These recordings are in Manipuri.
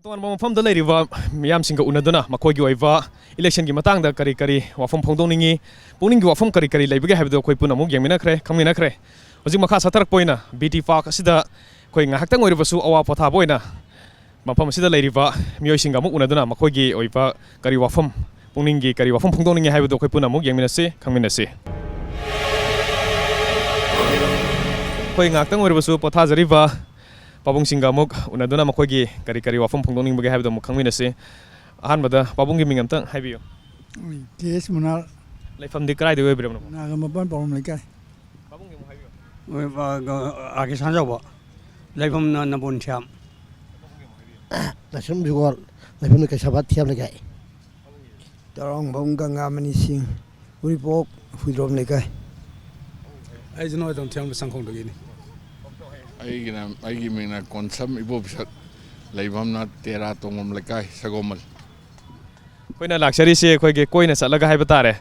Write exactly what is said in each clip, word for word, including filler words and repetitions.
ꯇꯣꯉꯥꯟꯕ ꯃꯐꯝꯗ ꯂꯩꯔꯤꯕ ꯃꯤꯌꯥꯝꯁꯤꯡꯒ ꯎꯅꯗꯨꯅ ꯃꯈꯣꯏꯒꯤ ꯑꯣꯏꯕ ꯏꯂꯦꯛꯁꯟꯒꯤ ꯃꯇꯥꯡꯗ ꯀꯔꯤ ꯀꯔꯤ ꯋꯥꯐꯝ ꯐꯣꯡꯗꯣꯛꯅꯤꯡꯉꯤ, ꯄꯨꯛꯅꯤꯡꯒꯤ ꯋꯥꯐꯝ ꯀꯔꯤ ꯀꯔꯤ ꯂꯩꯕꯒꯦ ꯍꯥꯏꯕꯗꯨ ꯑꯩꯈꯣꯏ ꯄꯨꯟꯅ ꯑꯃꯨꯛ ꯌꯦꯡꯃꯤꯟꯅꯈ꯭ꯔꯦ, ꯈꯪꯃꯤꯟꯅꯈ꯭ꯔꯦ꯫ ꯍꯧꯖꯤꯛ ꯃꯈꯥ ꯆꯠꯊꯔꯛꯄ ꯑꯣꯏꯅ ꯕꯤ ꯇꯤ ꯄꯥꯔꯛ ꯑꯁꯤꯗ ꯑꯩꯈꯣꯏ ꯉꯥꯏꯍꯥꯛꯇꯪ ꯑꯣꯏꯔꯕꯁꯨ ꯑꯋꯥ ꯄꯣꯊꯥꯕ ꯑꯣꯏꯅ ꯃꯐꯝ ꯑꯁꯤꯗ ꯂꯩꯔꯤꯕ ꯃꯤꯑꯣꯏꯁꯤꯡꯒ ꯑꯃꯨꯛ ꯎꯅꯗꯨꯅ ꯃꯈꯣꯏꯒꯤ ꯑꯣꯏꯕ ꯀꯔꯤ ꯋꯥꯐꯝ, ꯄꯨꯛꯅꯤꯡꯒꯤ ꯀꯔꯤ ꯋꯥꯐꯝ ꯐꯣꯡꯗꯣꯛꯅꯤꯡꯉꯤ ꯍꯥꯏꯕꯗꯨ ꯑꯩꯈꯣꯏ ꯄꯨꯟꯅ ꯑꯃꯨꯛ ꯌꯦꯡꯃꯤꯟꯅꯁꯤ, ꯈꯪꯃꯤꯟꯅꯁꯤ꯫ ꯑꯩꯈꯣꯏ ꯉꯥꯏꯍꯥꯛꯇꯪ ꯑꯣꯏꯔꯕꯁꯨ ꯄꯣꯊꯥꯖꯔꯤꯕ ꯄꯥꯕꯨꯡꯁꯤꯡꯒ ꯑꯃꯨꯛ ꯎꯅꯗꯨꯅ ꯃꯈꯣꯏꯒꯤ ꯀꯔꯤ ꯀꯔꯤ ꯋꯥꯐꯝ ꯐꯣꯡꯗꯣꯛꯅꯤꯡꯕꯒꯦ ꯍꯥꯏꯕꯗꯨ ꯑꯃꯨꯛ ꯈꯪꯃꯤꯟꯅꯁꯤ꯫ ꯑꯍꯥꯟꯕꯗ ꯄꯥꯕꯨꯡꯒꯤ ꯃꯤꯡ ꯑꯝꯇꯪ ꯍꯥꯏꯕꯤꯌꯨ꯫ ꯀꯦ ꯑꯦꯁ ꯃꯨꯅꯥꯜ꯫ ꯂꯩꯐꯝꯗꯤ ꯀꯗꯥꯏꯗꯒꯤ ꯑꯣꯏꯕꯤꯔꯕꯅꯣ? ꯅꯥꯒꯥꯃꯄꯥꯜ ꯄꯥꯎꯔꯝ ꯂꯩꯀꯥꯏ꯫ ꯄꯥꯕꯨꯡꯒꯤ ꯑꯃꯨꯛ ꯍꯥꯏꯕꯤꯌꯨ꯫ ꯑꯥꯔ ꯀꯦ ꯁꯅꯥꯖꯥꯎꯕ꯫ ꯂꯩꯐꯝꯅ ꯅꯝꯕꯣꯜ ꯊꯤꯌꯥꯝ꯫ ꯂꯥꯏꯁ꯭ꯔꯝ ꯖꯨꯒꯣꯜ꯫ ꯂꯩꯐꯝꯅ ꯀꯩꯁꯥꯝꯄꯥꯠ ꯊꯤꯌꯥꯝ ꯂꯩꯀꯥꯏ꯫ ꯇꯔꯥꯎꯡꯕꯝ ꯒꯪꯒꯥꯃꯅꯤ ꯁꯤꯡ, ꯎꯔꯤꯄꯣꯛ ꯍꯨꯏꯗ꯭ꯔꯣꯝ ꯂꯩꯀꯥꯏ꯫ ꯑꯩꯁꯨ ꯅꯣꯏ ꯑꯗꯨꯝ ꯊꯤꯌꯥꯝ ꯁꯪꯈꯣꯡꯗꯒꯤꯅꯤ꯫ ꯑꯩꯒꯤꯅ, ꯑꯩꯒꯤ ꯃꯤꯡꯅ ꯀꯣꯟꯁꯝ ꯏꯕꯣꯕꯤꯁꯛ, ꯂꯩꯐꯝꯅ ꯇꯦꯔꯥ ꯇꯣꯡꯕꯝ ꯂꯩꯀꯥꯏ, ꯁꯒꯣꯃꯜ꯫ ꯑꯩꯈꯣꯏꯅ ꯂꯥꯛꯆꯔꯤꯁꯦ ꯑꯩꯈꯣꯏꯒꯤ ꯀꯣꯏꯅ ꯆꯠꯂꯒ ꯍꯥꯏꯕ ꯇꯥꯔꯦ,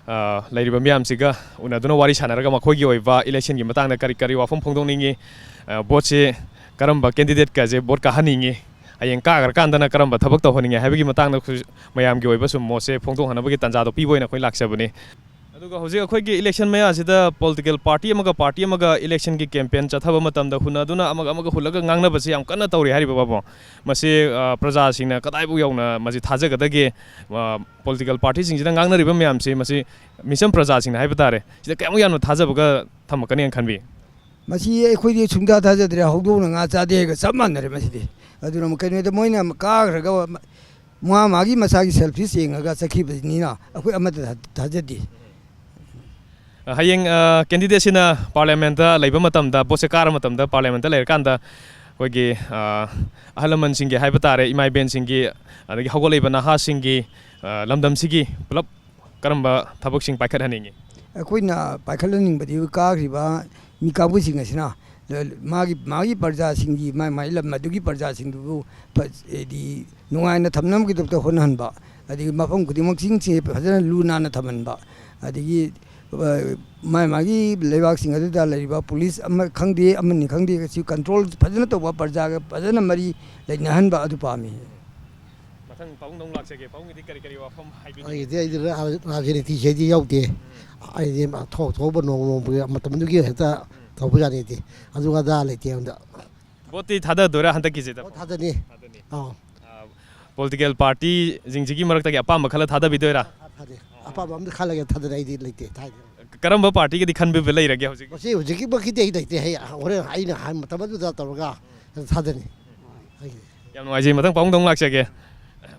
ꯑ, ꯂꯩꯔꯤꯕ ꯃꯤꯌꯥꯝꯁꯤꯒ ꯎꯅꯗꯨꯅ ꯋꯥꯔꯤ ꯁꯥꯟꯅꯔꯒ ꯃꯈꯣꯏꯒꯤ ꯑꯣꯏꯕ ꯏꯂꯦꯛꯁꯟꯒꯤ ꯃꯇꯥꯡꯗ ꯀꯔꯤ ꯀꯔꯤ ꯋꯥꯐꯝ ꯐꯣꯡꯗꯣꯛꯅꯤꯡꯉꯤ, ꯑ, ꯚꯣꯠꯁꯦ ꯀꯔꯝꯕ ꯀꯦꯟꯗꯤꯗꯦꯠꯀꯁꯦ ꯚꯣꯠ ꯀꯥꯍꯟꯅꯤꯡꯉꯤ, ꯍꯌꯦꯡ ꯀꯥꯈ꯭ꯔꯀꯥꯟꯗꯅ ꯀꯔꯝꯕ ꯊꯕꯛ ꯇꯧꯍꯟꯅꯤꯡꯉꯤ ꯍꯥꯏꯕꯒꯤ ꯃꯇꯥꯡꯗ ꯑꯩꯈꯣꯏ ꯃꯌꯥꯝꯒꯤ ꯑꯣꯏꯕ ꯁꯨꯝ ꯃꯣꯠꯁꯦ ꯐꯣꯡꯗꯣꯛꯅꯅꯕꯒꯤ ꯇꯥꯟꯖꯥꯗꯣ ꯄꯤꯕ ꯑꯣꯏꯅ ꯑꯩꯈꯣꯏ ꯂꯥꯛꯆꯕꯅꯤ꯫ ꯑꯗꯨꯒ ꯍꯧꯖꯤꯛ ꯑꯩꯈꯣꯏꯒꯤ ꯏꯂꯦꯛꯁꯟ ꯃꯌꯥꯁꯤꯗ ꯄꯣꯂꯤꯇꯤꯀꯦꯜ ꯄꯥꯔꯇꯤ ꯑꯃꯒ ꯄꯥꯔꯇꯤ ꯑꯃꯒ ꯏꯂꯦꯛꯁꯟꯒꯤ ꯀꯦꯝꯄꯦꯟ ꯆꯠꯊꯕ ꯃꯇꯝꯗ ꯍꯨꯟꯅꯗꯨꯅ ꯑꯃꯒ ꯑꯃꯒ ꯍꯨꯜꯂꯒ ꯉꯥꯡꯅꯕꯁꯤ ꯌꯥꯝ ꯀꯟꯅ ꯇꯧꯔꯤ ꯍꯥꯏꯔꯤꯕ ꯕꯥꯕꯨ꯫ ꯃꯁꯤ, ꯑ, ꯄ꯭ꯔꯖꯥꯁꯤꯡꯅ ꯀꯗꯥꯏꯕꯨ ꯌꯧꯅ ꯃꯁꯤ ꯊꯥꯖꯒꯗꯒꯦ? ꯑ, ꯄꯣꯂꯤꯇꯤꯀꯦꯜ ꯄꯥꯔꯇꯤꯁꯤꯡꯁꯤꯅ ꯉꯥꯡꯅꯔꯤꯕ ꯃꯌꯥꯝꯁꯤ ꯃꯁꯤ ꯃꯤꯆꯝ ꯄ꯭ꯔꯖꯥꯁꯤꯡꯅ ꯍꯥꯏꯕ ꯇꯥꯔꯦ, ꯁꯤꯗ ꯀꯌꯥꯃꯨꯛ ꯌꯥꯝꯅ ꯊꯥꯖꯕꯒ ꯊꯝꯃꯛꯀꯅꯤꯅ ꯈꯟꯕꯤ? ꯃꯁꯤ ꯑꯩꯈꯣꯏꯗꯤ ꯁꯨꯡꯊꯥ ꯊꯥꯖꯗ꯭ꯔꯦ, ꯍꯧꯗꯣꯡꯅ ꯉꯥ ꯆꯥꯗꯦ ꯍꯥꯏꯒ ꯆꯞ ꯃꯥꯟꯅꯔꯦ ꯃꯁꯤꯗꯤ꯫ ꯑꯗꯨꯅ ꯀꯩꯅꯣꯗ ꯃꯣꯏꯅ ꯀꯥꯈ꯭ꯔꯒ ꯃꯥ ꯃꯥꯒꯤ ꯃꯁꯥꯒꯤ ꯁꯦꯜꯐꯤꯁ ꯌꯦꯡꯉꯒ ꯆꯠꯈꯤꯕꯅꯤꯅ ꯑꯩꯈꯣꯏ ꯑꯃꯠꯇ ꯊꯥ-, ꯊꯥꯖꯗꯦ꯫ ꯍꯌꯦꯡ, ꯑ, ꯀꯦꯟꯗꯤꯗꯦꯠꯁꯤꯅ ꯄꯥꯔꯂꯤꯌꯥꯃꯦꯟꯠꯇ ꯂꯩꯕ ꯃꯇꯝꯗ, ꯚꯣꯠꯁꯦ ꯀꯥꯔ ꯃꯇꯝꯗ, ꯄꯥꯔꯂꯤꯌꯥꯃꯦꯟꯠꯇ ꯂꯩꯔꯀꯥꯟꯗ ꯑꯩꯈꯣꯏꯒꯤ, ꯑ, ꯑꯍꯜ ꯂꯃꯟꯁꯤꯡꯒꯤ ꯍꯥꯏꯕ ꯇꯥꯔꯦ, ꯏꯃꯥ ꯏꯕꯦꯟꯁꯤꯡꯒꯤ, ꯑꯗꯒꯤ ꯍꯧꯒꯠꯂꯛꯏꯕ ꯅꯍꯥꯁꯤꯡꯒꯤ, ꯑ, ꯂꯝꯗꯝꯁꯤꯒꯤ ꯄꯨꯂꯞ ꯀꯔꯝꯕ ꯊꯕꯛꯁꯤꯡ ꯄꯥꯏꯈꯠꯍꯟꯅꯤꯡꯉꯤ? ꯑꯩꯈꯣꯏꯅ ꯄꯥꯏꯈꯠꯍꯟꯅꯤꯡꯕꯗꯤ ꯀꯥꯈ꯭ꯔꯤꯕ ꯃꯤ ꯀꯥꯡꯕꯨꯁꯤꯡ ꯑꯁꯤꯅ ꯃꯥꯒꯤ, ꯃꯥꯒꯤ ꯄ꯭ꯔꯖꯥꯁꯤꯡꯒꯤ, ꯃꯥꯏ, ꯃꯥꯏ ꯂꯝ ꯑꯗꯨꯒꯤ ꯄ꯭ꯔꯖꯥꯁꯤꯡꯗꯨꯕꯨ ꯐ-, ꯍꯥꯏꯗꯤ ꯅꯨꯡꯉꯥꯏꯅ ꯊꯝꯅꯕꯒꯤꯗꯃꯛꯇ ꯍꯣꯠꯅꯍꯟꯕ, ꯑꯗꯒꯤ ꯃꯐꯝ ꯈꯨꯗꯤꯡꯃꯛꯁꯤꯡꯁꯦ ꯐꯖꯅ ꯂꯨ ꯅꯥꯟꯅ ꯊꯝꯍꯟꯕ, ꯑꯗꯒꯤ ꯃꯥꯏ ꯃꯥꯒꯤ ꯂꯩꯕꯥꯛꯁꯤꯡ ꯑꯗꯨꯗ ꯂꯩꯔꯤꯕ ꯄꯨꯂꯤꯁ ꯑꯃ ꯈꯪꯗꯦ, ꯑꯃꯅꯤ ꯈꯪꯗꯦ, ꯁꯤ ꯀꯟꯇ꯭ꯔꯣꯜ ꯐꯖꯅ ꯇꯧꯕ, ꯄ꯭ꯔꯖꯥꯒ ꯐꯖꯅ ꯃꯔꯤ ꯂꯩꯅꯍꯟꯕ ꯑꯗꯨ ꯄꯥꯝꯃꯤ꯫ ꯃꯊꯪ ꯄꯥꯕꯨꯡꯗ ꯑꯃꯨꯛ ꯂꯥꯛꯆꯒꯦ꯫ ꯄꯥꯕꯨꯡꯒꯤꯗꯤ ꯀꯔꯤ ꯀꯔꯤ ꯋꯥꯐꯝ ꯍꯥꯏꯕꯤꯅꯤꯡꯉꯤ? ꯑꯩꯒꯤꯗꯤ ꯑꯩꯗꯤ ꯔꯥ- ꯔꯥꯖꯅꯤꯇꯤꯁꯦ ꯑꯩꯗꯤ ꯌꯥꯎꯗꯦ꯫ ꯑꯩꯗꯤ ꯊꯣꯛ ꯊꯣꯛꯄ ꯅꯣꯡꯃ ꯅꯣꯡꯃꯒꯤ ꯃꯇꯝꯗꯨꯒꯤ ꯍꯦꯛꯇ ꯇꯧꯕ ꯌꯥꯅꯤꯗꯤ꯫ ꯑꯗꯨ ꯑꯗꯥ ꯂꯩꯇꯦ ꯑꯝꯇ꯫ ꯚꯣꯠꯇꯤ ꯊꯥꯗꯗꯣꯏꯔꯥ ꯍꯟꯗꯛꯀꯤꯁꯤꯗ? ꯊꯥꯗꯅꯤ꯫ ꯊꯥꯗꯅꯤ꯫ ꯑꯥ꯫ ꯄꯣꯂꯤꯇꯤꯀꯦꯜ ꯄꯥꯔꯇꯤꯁꯤꯡꯁꯤꯒꯤ ꯃꯔꯛꯇꯒꯤ ꯑꯄꯥꯝꯕ ꯈꯜꯂ ꯊꯥꯗꯕꯤꯗꯣꯏꯔꯥ? ꯊꯥꯗꯦ꯫ ꯑꯄꯥꯝꯕ ꯑꯝꯇ ꯈꯜꯂꯒꯦ ꯊꯥꯗꯅ ꯑꯩꯗꯤ ꯂꯩꯇꯦ ꯊꯥꯏꯗꯤ꯫ ꯀꯔꯝꯕ ꯄꯥꯔꯇꯤꯒꯗꯤ ꯈꯟꯕꯤꯕ ꯂꯩꯔꯒꯦ ꯍꯧꯖꯤꯛ? ꯃꯁꯤ ꯍꯧꯖꯤꯛꯀꯤꯃꯛꯀꯤꯗꯤ ꯑꯩ ꯂꯩꯇꯦ꯫ ꯑꯩ ꯍꯣꯔꯦꯟ ꯑꯩꯅ ꯍꯥꯏ ꯃꯇꯝ ꯑꯗꯨꯗ ꯇꯧꯔꯒ ꯊꯥꯗꯅꯤ꯫ ꯑꯩꯒꯤ ꯌꯥꯝ ꯅꯨꯡꯉꯥꯏꯖꯩ꯫ ꯃꯊꯪ ꯄꯥꯕꯨꯡꯗ ꯑꯃꯨꯛ ꯂꯥꯛꯆꯒꯦ꯫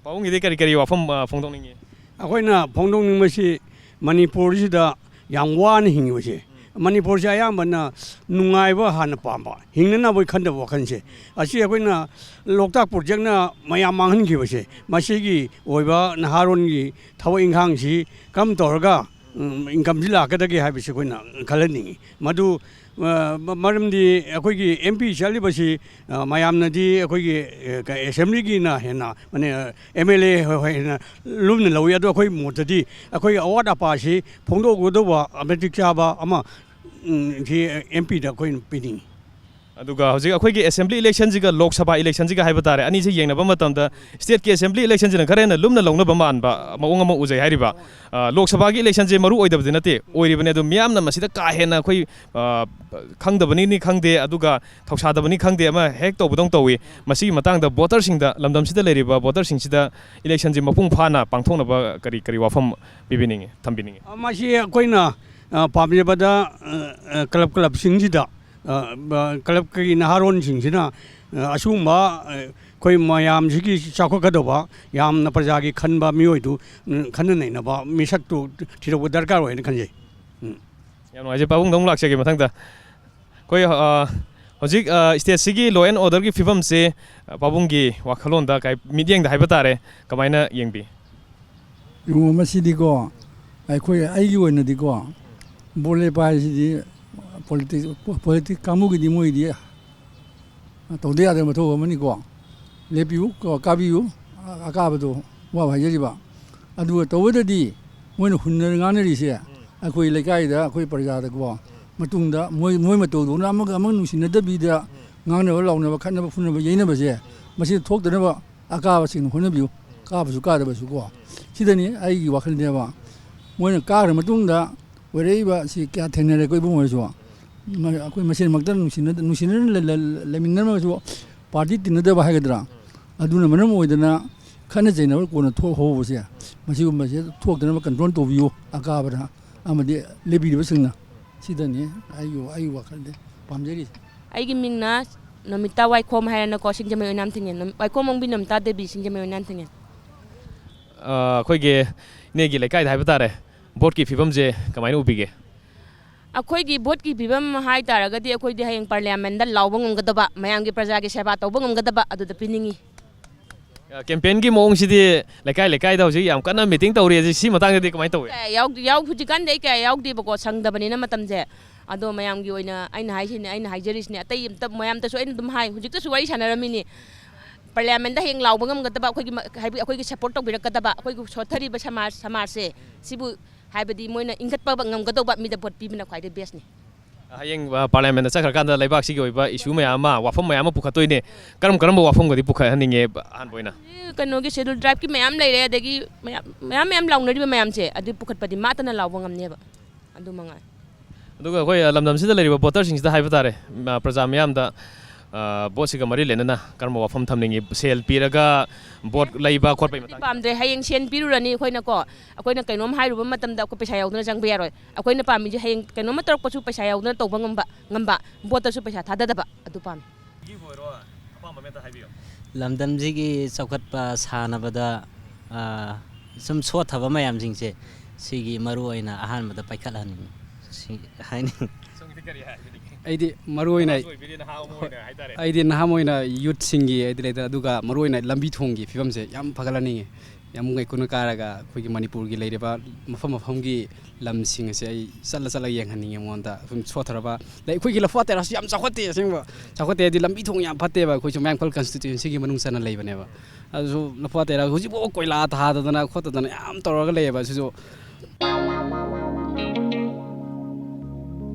ꯄꯥꯕꯨꯡꯒꯤꯗꯤ ꯀꯔꯤ ꯀꯔꯤ ꯋꯥꯐꯝ ꯑ, ꯐꯣꯡꯗꯣꯛꯅꯤꯡꯉꯤ? ꯑꯩꯈꯣꯏꯅ ꯐꯣꯡꯗꯣꯛꯅꯤꯡꯕꯁꯤ ꯃꯅꯤꯄꯨꯔꯁꯤꯗ ꯌꯥꯝ ꯋꯥꯅ ꯍꯤꯡꯉꯤꯕꯁꯦ, ꯃꯅꯤꯄꯨꯔꯁꯤ ꯑꯌꯥꯝꯕꯅ ꯅꯨꯡꯉꯥꯏꯕ ꯍꯥꯟꯅ ꯄꯥꯝꯕ, ꯍꯤꯡꯅꯅꯕꯒꯤ ꯈꯟꯗꯕ ꯋꯥꯈꯜꯁꯦ, ꯑꯁꯤ ꯑꯩꯈꯣꯏꯅ ꯂꯣꯛꯇꯥꯛ ꯄ꯭ꯔꯣꯖꯦꯛꯅ ꯃꯌꯥꯝ ꯃꯥꯡꯍꯟꯈꯤꯕꯁꯦ, ꯃꯁꯤꯒꯤ ꯑꯣꯏꯕ ꯅꯍꯥꯔꯣꯟꯒꯤ ꯊꯕꯛ ꯏꯪꯈꯥꯡꯁꯤ ꯀꯔꯝ ꯇꯧꯔꯒ ꯏꯟꯀꯝꯁꯤ ꯂꯥꯛꯀꯗꯒꯦ ꯍꯥꯏꯕꯁꯤ ꯑꯩꯈꯣꯏꯅ ꯈꯜꯍꯟꯅꯤꯡꯉꯤ꯫ ꯃꯗꯨ ꯃꯔꯝꯗꯤ ꯑꯩꯈꯣꯏꯒꯤ ꯑꯦꯝ ꯄꯤ ꯆꯠꯂꯤꯕꯁꯤ ꯃꯌꯥꯝꯅꯗꯤ ꯑꯩꯈꯣꯏꯒꯤ ꯑꯦꯁꯦꯝꯕ꯭ꯂꯤꯒꯤꯅ ꯍꯦꯟꯅ, ꯃꯥꯅꯦ, ꯑꯦꯝ ꯑꯦꯜ ꯑꯦ ꯍꯣꯏ ꯍꯦꯟꯅ ꯂꯨꯝꯅ ꯂꯧꯏ꯫ ꯑꯗꯣ ꯑꯩꯈꯣꯏ ꯃꯣꯠꯇꯗꯤ ꯑꯩꯈꯣꯏꯒꯤ ꯑꯋꯥꯠ ꯑꯄꯥꯁꯤ ꯐꯣꯡꯗꯣꯛꯀꯗꯧꯕ ꯃꯇꯤꯛ ꯆꯥꯕ ꯑꯃ ꯁꯤ ꯑꯦꯝ ꯄꯤꯗ ꯑꯩꯈꯣꯏꯅ ꯄꯤꯅꯤꯡꯉꯤ꯫ ꯑꯗꯨꯒ ꯍꯧꯖꯤꯛ ꯑꯩꯈꯣꯏꯒꯤ ꯑꯦꯁꯦꯝꯕ꯭ꯂꯤ ꯏꯂꯦꯛꯁꯟꯁꯤꯒ ꯂꯣꯛ ꯁꯚꯥ ꯏꯂꯦꯛꯁꯟꯁꯤꯒ ꯍꯥꯏꯕ ꯇꯥꯔꯦ, ꯑꯅꯤꯁꯤ ꯌꯦꯡꯅꯕ ꯃꯇꯝꯗ ꯁ꯭ꯇꯦꯠꯀꯤ ꯑꯦꯁꯦꯝꯕ꯭ꯂꯤ ꯏꯂꯦꯛꯁꯟꯁꯤꯅ ꯈꯔ ꯍꯦꯟꯅ ꯂꯨꯝꯅ ꯂꯧꯅꯕ ꯃꯥꯟꯕ ꯃꯑꯣꯡ ꯑꯃ ꯎꯖꯩ ꯍꯥꯏꯔꯤꯕ꯫ ꯂꯣꯛ ꯁꯚꯥꯒꯤ ꯏꯂꯦꯛꯁꯟꯁꯦ ꯃꯔꯨ ꯑꯣꯏꯗꯕꯗꯤ ꯅꯠꯇꯦ, ꯑꯣꯏꯔꯤꯕꯅꯤ꯫ ꯑꯗꯨ ꯃꯤꯌꯥꯝꯅ ꯃꯁꯤꯗ ꯀꯥ ꯍꯦꯟꯅ ꯑꯩꯈꯣꯏ ꯈꯪꯗꯕꯅꯤꯅꯤ ꯈꯪꯗꯦ, ꯑꯗꯨꯒ ꯊꯧꯁꯥꯗꯕꯅꯤ ꯈꯪꯗꯦ, ꯑꯃ ꯍꯦꯛ ꯇꯧꯕꯗꯧ ꯇꯧꯏ꯫ ꯃꯁꯤꯒꯤ ꯃꯇꯥꯡꯗ ꯚꯣꯇꯔꯁꯤꯡꯗ, ꯂꯝꯗꯝꯁꯤꯗ ꯂꯩꯔꯤꯕ ꯚꯣꯇꯔꯁꯤꯡꯁꯤꯗ ꯏꯂꯦꯛꯁꯟꯁꯤ ꯃꯄꯨꯡ ꯐꯥꯅ ꯄꯥꯡꯊꯣꯛꯅꯕ ꯀꯔꯤ ꯀꯔꯤ ꯋꯥꯐꯝ ꯄꯤꯕꯤꯅꯤꯡꯉꯤ, ꯊꯝꯕꯤꯅꯤꯡꯉꯤ? ꯃꯁꯤ ꯑꯩꯈꯣꯏꯅ ꯄꯥꯝꯖꯕꯗ ꯀ꯭ꯂꯕ ꯀ꯭ꯂꯕꯁꯤꯡꯁꯤꯗ, ꯀ꯭ꯂꯕꯀꯤ ꯅꯍꯥꯔꯣꯟꯁꯤꯡꯁꯤꯅ ꯑꯁꯤꯒꯨꯝꯕ ꯑꯩꯈꯣꯏ ꯃꯌꯥꯝꯁꯤꯒꯤ ꯆꯥꯎꯈꯠꯀꯗꯧꯕ, ꯌꯥꯝꯅ ꯄ꯭ꯔꯖꯥꯒꯤ ꯈꯟꯕ ꯃꯤꯑꯣꯏꯗꯨ ꯈꯟꯅ ꯅꯩꯅꯕ ꯃꯤꯁꯛꯇꯨ ꯊꯤꯗꯣꯛꯄ ꯗꯔꯀꯥꯔ ꯑꯣꯏꯅ ꯈꯟꯖꯩ꯫ ꯌꯥꯝ ꯅꯨꯡꯉꯥꯏꯖꯩ꯫ ꯄꯥꯕꯨꯡꯗ ꯑꯃꯨꯛ ꯂꯥꯛꯆꯒꯦ ꯃꯊꯪꯗ꯫ ꯑꯩꯈꯣꯏ ꯍꯧꯖꯤꯛ ꯁ꯭ꯇꯦꯠꯁꯤꯒꯤ ꯂꯣ ꯑꯦꯟ ꯑꯣꯔꯗꯔꯒꯤ ꯐꯤꯕꯝꯁꯦ ꯄꯥꯕꯨꯡꯒꯤ ꯋꯥꯈꯜꯂꯣꯟꯗ, ꯃꯤꯠꯌꯦꯡꯗ ꯍꯥꯏꯕ ꯇꯥꯔꯦ, ꯀꯃꯥꯏꯅ ꯌꯦꯡꯕꯤ? ꯏꯕꯨꯡꯉꯣ, ꯃꯁꯤꯗꯤꯀꯣ, ꯑꯩꯈꯣꯏ, ꯑꯩꯒꯤ ꯑꯣꯏꯅꯗꯤꯀꯣ, ꯚꯣꯠ ꯂꯦꯞꯄ ꯍꯥꯏꯁꯤꯗꯤ ꯄꯣꯂꯤꯇꯤꯛꯁ, ꯄꯣꯂꯤꯇꯤꯛꯁ ꯀꯥꯡꯕꯨꯒꯤꯗꯤ ꯃꯣꯏꯗꯤ ꯇꯧꯗ ꯌꯥꯗꯕ ꯃꯊꯧ ꯑꯃꯅꯤꯀꯣ꯫ ꯂꯦꯞꯄꯤꯌꯨ, ꯀꯥꯕꯤꯌꯨ, ꯑꯀꯥꯕꯗꯣ ꯋꯥꯕ ꯍꯥꯏꯖꯔꯤꯕ꯫ ꯑꯗꯨꯒ ꯇꯧꯕꯗꯗꯤ ꯃꯣꯏꯅ ꯍꯨꯟꯅ ꯉꯥꯡꯅꯔꯤꯁꯦ, ꯑꯩꯈꯣꯏ ꯂꯩꯀꯥꯏꯗ, ꯑꯩꯈꯣꯏ ꯄ꯭ꯔꯖꯥꯗꯀꯣ, ꯃꯇꯨꯡꯗ ꯃꯣꯏ, ꯃꯣꯏ ꯃꯇꯧꯗꯧꯅ ꯑꯃꯒ ꯑꯃꯒ ꯅꯨꯡꯁꯤꯅꯗꯕꯤꯗ ꯉꯥꯡꯅꯕ, ꯂꯥꯎꯅꯕ, ꯈꯠꯅꯕ, ꯐꯨꯅꯕ, ꯌꯩꯅꯕꯁꯦ, ꯃꯁꯤ ꯊꯣꯛꯇꯅꯕ ꯑꯀꯥꯕꯁꯤꯡꯅ ꯍꯣꯠꯅꯕꯤꯌꯨ꯫ ꯀꯥꯕꯁꯨ ꯀꯥꯗꯕꯁꯨꯀꯣ, ꯁꯤꯗꯅꯤ ꯑꯩꯒꯤ ꯋꯥꯈꯜꯅꯦꯕ꯫ ꯃꯣꯏꯅ ꯀꯥꯈ꯭ꯔ ꯃꯇꯨꯡꯗ ꯑꯣꯏꯔꯛꯏꯕ ꯁꯤ ꯀꯌꯥ ꯊꯦꯡꯅꯔꯦꯀꯣ ꯏꯕꯨꯡꯉꯣ ꯍꯣꯏꯁꯨ꯫ ꯃ-, ꯑꯩꯈꯣꯏ ꯃꯁꯦꯟꯃꯛꯇ ꯅꯨꯡꯁꯤꯅ-, ꯅꯨꯡꯁꯤꯅꯅ ꯂ-, ꯂ-, ꯂꯩꯃꯤꯟꯅꯔꯝꯃꯒꯁꯨ ꯄꯥꯔꯇꯤ ꯇꯤꯟꯅꯗꯕ ꯍꯥꯏꯒꯗ꯭ꯔꯥ, ꯑꯗꯨꯅ ꯃꯔꯝ ꯑꯣꯏꯗꯅ ꯈꯠꯅ ꯆꯩꯅꯕ ꯀꯣꯟꯅ ꯊꯣꯛꯍꯧꯕꯁꯦ, ꯃꯁꯤꯒꯨꯝꯕꯁꯦ ꯊꯣꯛꯇꯅꯕ ꯀꯟꯇ꯭ꯔꯣꯜ ꯇꯧꯕꯤꯌꯨ꯫ ꯑꯀꯥꯕꯗ ꯑꯃꯗꯤ ꯂꯦꯞꯄꯤꯔꯤꯕꯁꯤꯡꯅ꯫ ꯁꯤꯗꯅꯤ ꯑꯩꯒꯤ, ꯑꯩꯒꯤ ꯋꯥꯈꯜꯗꯤ ꯄꯥꯝꯖꯔꯤꯁꯦ꯫ ꯑꯩꯒꯤ ꯃꯤꯡꯅ ꯅꯣꯃꯤꯇꯥ ꯋꯥꯏꯈꯣꯝ ꯍꯥꯏꯔꯅꯀꯣ, ꯁꯤꯡꯖꯃꯩ ꯑꯣꯏꯅꯥꯝ ꯊꯤꯡꯉꯦ꯫ ꯅꯣꯝ-, ꯋꯥꯏꯈꯣꯝ ꯑꯣꯡꯕꯤ ꯅꯣꯃꯤꯇꯥ ꯗꯦꯕꯤ, ꯁꯤꯡꯖꯃꯩ ꯑꯣꯏꯅꯥꯝ ꯊꯤꯡꯉꯦ꯫ ꯑ, ꯑꯩꯈꯣꯏꯒꯤ ꯏꯅꯦꯒꯤ ꯂꯩꯀꯥꯏꯗ ꯍꯥꯏꯕ ꯇꯥꯔꯦ, ꯚꯣꯠꯀꯤ ꯐꯤꯕꯝꯁꯦ ꯀꯃꯥꯏꯅ ꯎꯕꯤꯒꯦ? ꯑꯩꯈꯣꯏꯒꯤ ꯚꯣꯠꯀꯤ ꯐꯤꯕꯝ ꯍꯥꯏ ꯇꯥꯔꯒꯗꯤ, ꯑꯩꯈꯣꯏꯗꯤ ꯍꯌꯦꯡ ꯄꯥꯔꯂꯤꯌꯥꯃꯦꯟꯗ ꯂꯥꯎꯕ ꯉꯝꯒꯗꯕ, ꯃꯌꯥꯝꯒꯤ ꯄ꯭ꯔꯖꯥꯒꯤ ꯁꯦꯕꯥ ꯇꯧꯕ ꯉꯝꯒꯗꯕ ꯑꯗꯨꯗ ꯄꯤꯅꯤꯡꯉꯤ꯫ ꯑ, ꯀꯦꯝꯄꯦꯟꯒꯤ ꯃꯑꯣꯡꯁꯤꯗꯤ ꯂꯩꯀꯥꯏ ꯂꯩꯀꯥꯏꯗ ꯍꯧꯖꯤꯛ ꯌꯥꯝ ꯀꯟꯅ ꯃꯤꯇꯤꯡ ꯇꯧꯔꯤ, ꯑꯁꯤ, ꯁꯤ ꯃꯇꯥꯡꯗꯗꯤ ꯀꯃꯥꯏꯅ ꯇꯧꯏ? ꯀꯌꯥ ꯌꯥꯎ-, ꯌꯥꯎ-, ꯍꯧꯖꯤꯛꯀꯥꯟꯗꯤ ꯑꯩ ꯀꯌꯥ ꯌꯥꯎꯗꯦꯕꯀꯣ, ꯁꯪꯗꯕꯅꯤꯅ ꯃꯇꯝꯁꯦ꯫ ꯑꯗꯣ ꯃꯌꯥꯝꯒꯤ ꯑꯣꯏꯅ ꯑꯩꯅ ꯍꯥꯏꯁꯤꯅꯤ, ꯑꯩꯅ ꯍꯥꯏꯖꯔꯤꯁꯤꯅꯦ, ꯑꯇꯩ ꯑꯝꯇ, ꯃꯌꯥꯝꯗꯁꯨ ꯑꯩꯅ ꯑꯗꯨꯝ ꯍꯥꯏ, ꯍꯧꯖꯤꯛꯇꯁꯨ ꯋꯥꯔꯤ ꯁꯥꯟꯅꯔꯝꯃꯤꯅꯤ꯫ ꯄꯥꯔꯂꯤꯌꯥꯃꯦꯟꯗ ꯍꯌꯦꯡ ꯂꯥꯎꯕ ꯉꯝꯒꯗꯕ ꯑꯩꯈꯣꯏꯒꯤ ꯃ-, ꯍꯥꯏꯕꯗꯤ ꯑꯩꯈꯣꯏꯒꯤ ꯁꯞꯄꯣꯔꯠ ꯇꯧꯕꯤꯔꯛꯀꯗꯕ, ꯑꯩꯈꯣꯏꯒꯤ ꯁꯣꯠꯊꯔꯤꯕ ꯁꯃꯥꯖ, ꯁꯃꯥꯖꯁꯦ ꯁꯤꯕꯨ ꯍꯥꯏꯕꯗꯤ ꯃꯣꯏꯅ ꯏꯟꯈꯠꯄ ꯉꯝꯒꯗꯧꯕ ꯃꯤꯗ ꯚꯣꯠ ꯄꯤꯕꯅ ꯈ꯭ꯋꯥꯏꯗꯒꯤ ꯕꯦꯁꯅꯤ꯫ ꯍꯌꯦꯡ, ꯑ, ꯄꯥꯔꯂꯤꯌꯥꯃꯦꯟꯗ ꯆꯠꯈ꯭ꯔꯀꯥꯟꯗ ꯂꯩꯕꯥꯛꯁꯤꯒꯤ ꯑꯣꯏꯕ ꯏꯁꯨ ꯃꯌꯥꯝ ꯑꯃ, ꯋꯥꯐꯝ ꯃꯌꯥꯝ ꯑꯃ ꯄꯨꯈꯠꯇꯣꯏꯅꯦ꯫ ꯀꯔꯝ ꯀꯔꯝꯕ ꯋꯥꯐꯝꯒꯗꯤ ꯄꯨꯈꯠꯍꯟꯅꯤꯡꯉꯦ ꯑꯍꯥꯟꯕ ꯑꯣꯏꯅ? ꯀꯩꯅꯣꯒꯤ ꯁꯦꯗꯨꯜ ꯇ꯭ꯔꯥꯏꯕꯀꯤ ꯃꯌꯥꯝ ꯂꯩꯔꯦ, ꯑꯗꯒꯤ ꯃꯌꯥꯝ, ꯃꯌꯥꯝ, ꯃꯌꯥꯝ ꯂꯥꯎꯅꯔꯤꯕ ꯃꯌꯥꯝꯁꯦ, ꯑꯗꯨ ꯄꯨꯈꯠꯄꯗꯤ ꯃꯥꯇꯅ ꯂꯥꯎꯕ ꯉꯝꯅꯦꯕ꯫ ꯑꯗꯨ ꯃꯉꯥꯏ꯫ ꯑꯗꯨꯒ ꯑꯩꯈꯣꯏ, ꯑ, ꯂꯝꯗꯝꯁꯤꯗ ꯂꯩꯔꯤꯕ ꯚꯣꯇꯔꯁꯤꯡꯁꯤꯗ ꯍꯥꯏꯕ ꯇꯥꯔꯦ, ꯃ-, ꯄ꯭ꯔꯖꯥ ꯃꯤꯌꯥꯝꯗ, ꯑ, ꯚꯣꯠꯁꯤꯒ ꯃꯔꯤ ꯂꯩꯅꯅ ꯀꯔꯝꯕ ꯋꯥꯐꯝ ꯊꯝꯅꯤꯡꯉꯤ? ꯁꯦꯜ ꯄꯤꯔꯒ ꯚꯣꯠ ꯂꯩꯕ ꯈꯣꯠꯄꯒꯤ ꯃꯇꯥꯡꯗ? ꯄꯥꯝꯗ꯭ꯔꯦ꯫ ꯍꯌꯦꯡ ꯁꯦꯜ ꯄꯤꯔꯨꯔꯅꯤ ꯑꯩꯈꯣꯏꯅꯀꯣ, ꯑꯩꯈꯣꯏꯅ ꯀꯩꯅꯣꯝ ꯍꯥꯏꯔꯨꯕ ꯃꯇꯝꯗ ꯑꯩꯈꯣꯏ ꯄꯩꯁꯥ ꯌꯥꯎꯗꯅ ꯆꯪꯕ ꯌꯥꯔꯣꯏ꯫ ꯑꯩꯈꯣꯏꯅ ꯄꯥꯝꯃꯤꯁꯦ ꯍꯌꯦꯡ ꯀꯩꯅꯣꯝꯃ ꯇꯧꯔꯛꯄꯁꯨ ꯄꯩꯁꯥ ꯌꯥꯎꯗꯅ ꯇꯧꯕ ꯉꯝꯕ, ꯉꯝꯕ, ꯚꯣꯠꯇꯁꯨ ꯄꯩꯁꯥ ꯊꯥꯗꯗꯕ, ꯑꯗꯨ ꯄꯥꯝꯃꯤ꯫ ꯒꯤ ꯑꯣꯏꯔꯣ, ꯑꯄꯥꯝꯕ ꯑꯃ ꯍꯦꯛꯇ ꯍꯥꯏꯕꯤꯌꯣ꯫ ꯂꯝꯗꯝꯁꯤꯒꯤ ꯆꯥꯎꯈꯠꯄ ꯁꯥꯟꯅꯕꯗ, ꯑ, ꯁꯨꯝ ꯁꯣꯠꯊꯕ ꯃꯌꯥꯝꯁꯤꯡꯁꯦ, ꯁꯤꯒꯤ ꯃꯔꯨ ꯑꯣꯏꯅ ꯑꯍꯥꯟꯕꯗ ꯄꯥꯏꯈꯠꯍꯟꯅꯤꯡꯉꯤ꯫ ꯁꯤ ꯍꯥꯏꯅꯤꯡꯉꯤ꯫ ꯁꯣꯝꯒꯤꯗꯤ ꯀꯔꯤ ꯍꯥꯏꯕꯤꯅꯤꯡꯉꯤ? ꯑꯩꯗꯤ ꯃꯔꯨ ꯑꯣꯏꯅ, ꯅꯍꯥꯁꯨ ꯑꯣꯏꯕꯤꯔꯦ, ꯅꯍꯥ ꯑꯃ ꯑꯣꯏꯅ ꯍꯥꯏꯇꯥꯔꯦ꯫ ꯑꯩꯗꯤ ꯅꯍꯥ ꯑꯣꯏꯅ ꯌꯨꯠꯁꯤꯡꯒꯤ, ꯑꯩꯗꯤ ꯂꯩꯗꯅ, ꯑꯗꯨꯒ ꯃꯔꯨ ꯑꯣꯏꯅ ꯂꯝꯕꯤ ꯊꯣꯡꯒꯤ ꯐꯤꯕꯝꯁꯦ ꯌꯥꯝ ꯐꯒꯠꯍꯟꯅꯤꯡꯉꯤ꯫ ꯌꯥꯝ ꯉꯩꯀꯨꯅ ꯀꯥꯔꯒ ꯑꯩꯈꯣꯏꯒꯤ ꯃꯅꯤꯄꯨꯔꯒꯤ ꯂꯩꯔꯤꯕ ꯃꯐꯝ ꯃꯐꯝꯒꯤ ꯂꯝꯁꯤꯡ ꯑꯁꯦ ꯑꯩ ꯆꯠꯂ ꯆꯠꯂꯒ ꯌꯦꯡꯍꯟꯅꯤꯡꯉꯦ ꯃꯉꯣꯟꯗ꯫ ꯁꯨꯝ ꯁꯣꯠꯊꯔꯕ, ꯂꯩ, ꯑꯩꯈꯣꯏꯒꯤ ꯂꯐꯨ ꯇꯦꯔꯥꯁꯨ ꯌꯥꯝ ꯆꯥꯎꯈꯠꯇꯦ ꯑꯁꯦꯡꯕ꯫ ꯆꯥꯎꯈꯠꯇꯦ ꯍꯥꯏꯗꯤ ꯂꯝꯕꯤ ꯊꯣꯡ ꯌꯥꯝ ꯐꯠꯇꯦꯕ꯫ ꯑꯩꯈꯣꯏꯁꯨ ꯃꯌꯥꯡꯐꯜ ꯀꯟꯁꯇꯤꯇ꯭ꯋꯦꯟꯁꯤꯒꯤ ꯃꯅꯨꯡ ꯆꯟꯅ ꯂꯩꯕꯅꯦꯕ꯫ ꯑꯗꯨꯁꯨ ꯂꯐꯨ ꯇꯦꯔꯥ ꯍꯧꯖꯤꯛꯐꯥꯎ ꯀꯣꯏꯂꯥ ꯊꯥꯗꯗꯅ ꯈꯣꯠꯇꯗꯅ ꯌꯥꯝ ꯇꯧꯔꯒ ꯂꯩꯌꯦꯕ꯫ ꯑꯁꯤꯁꯨ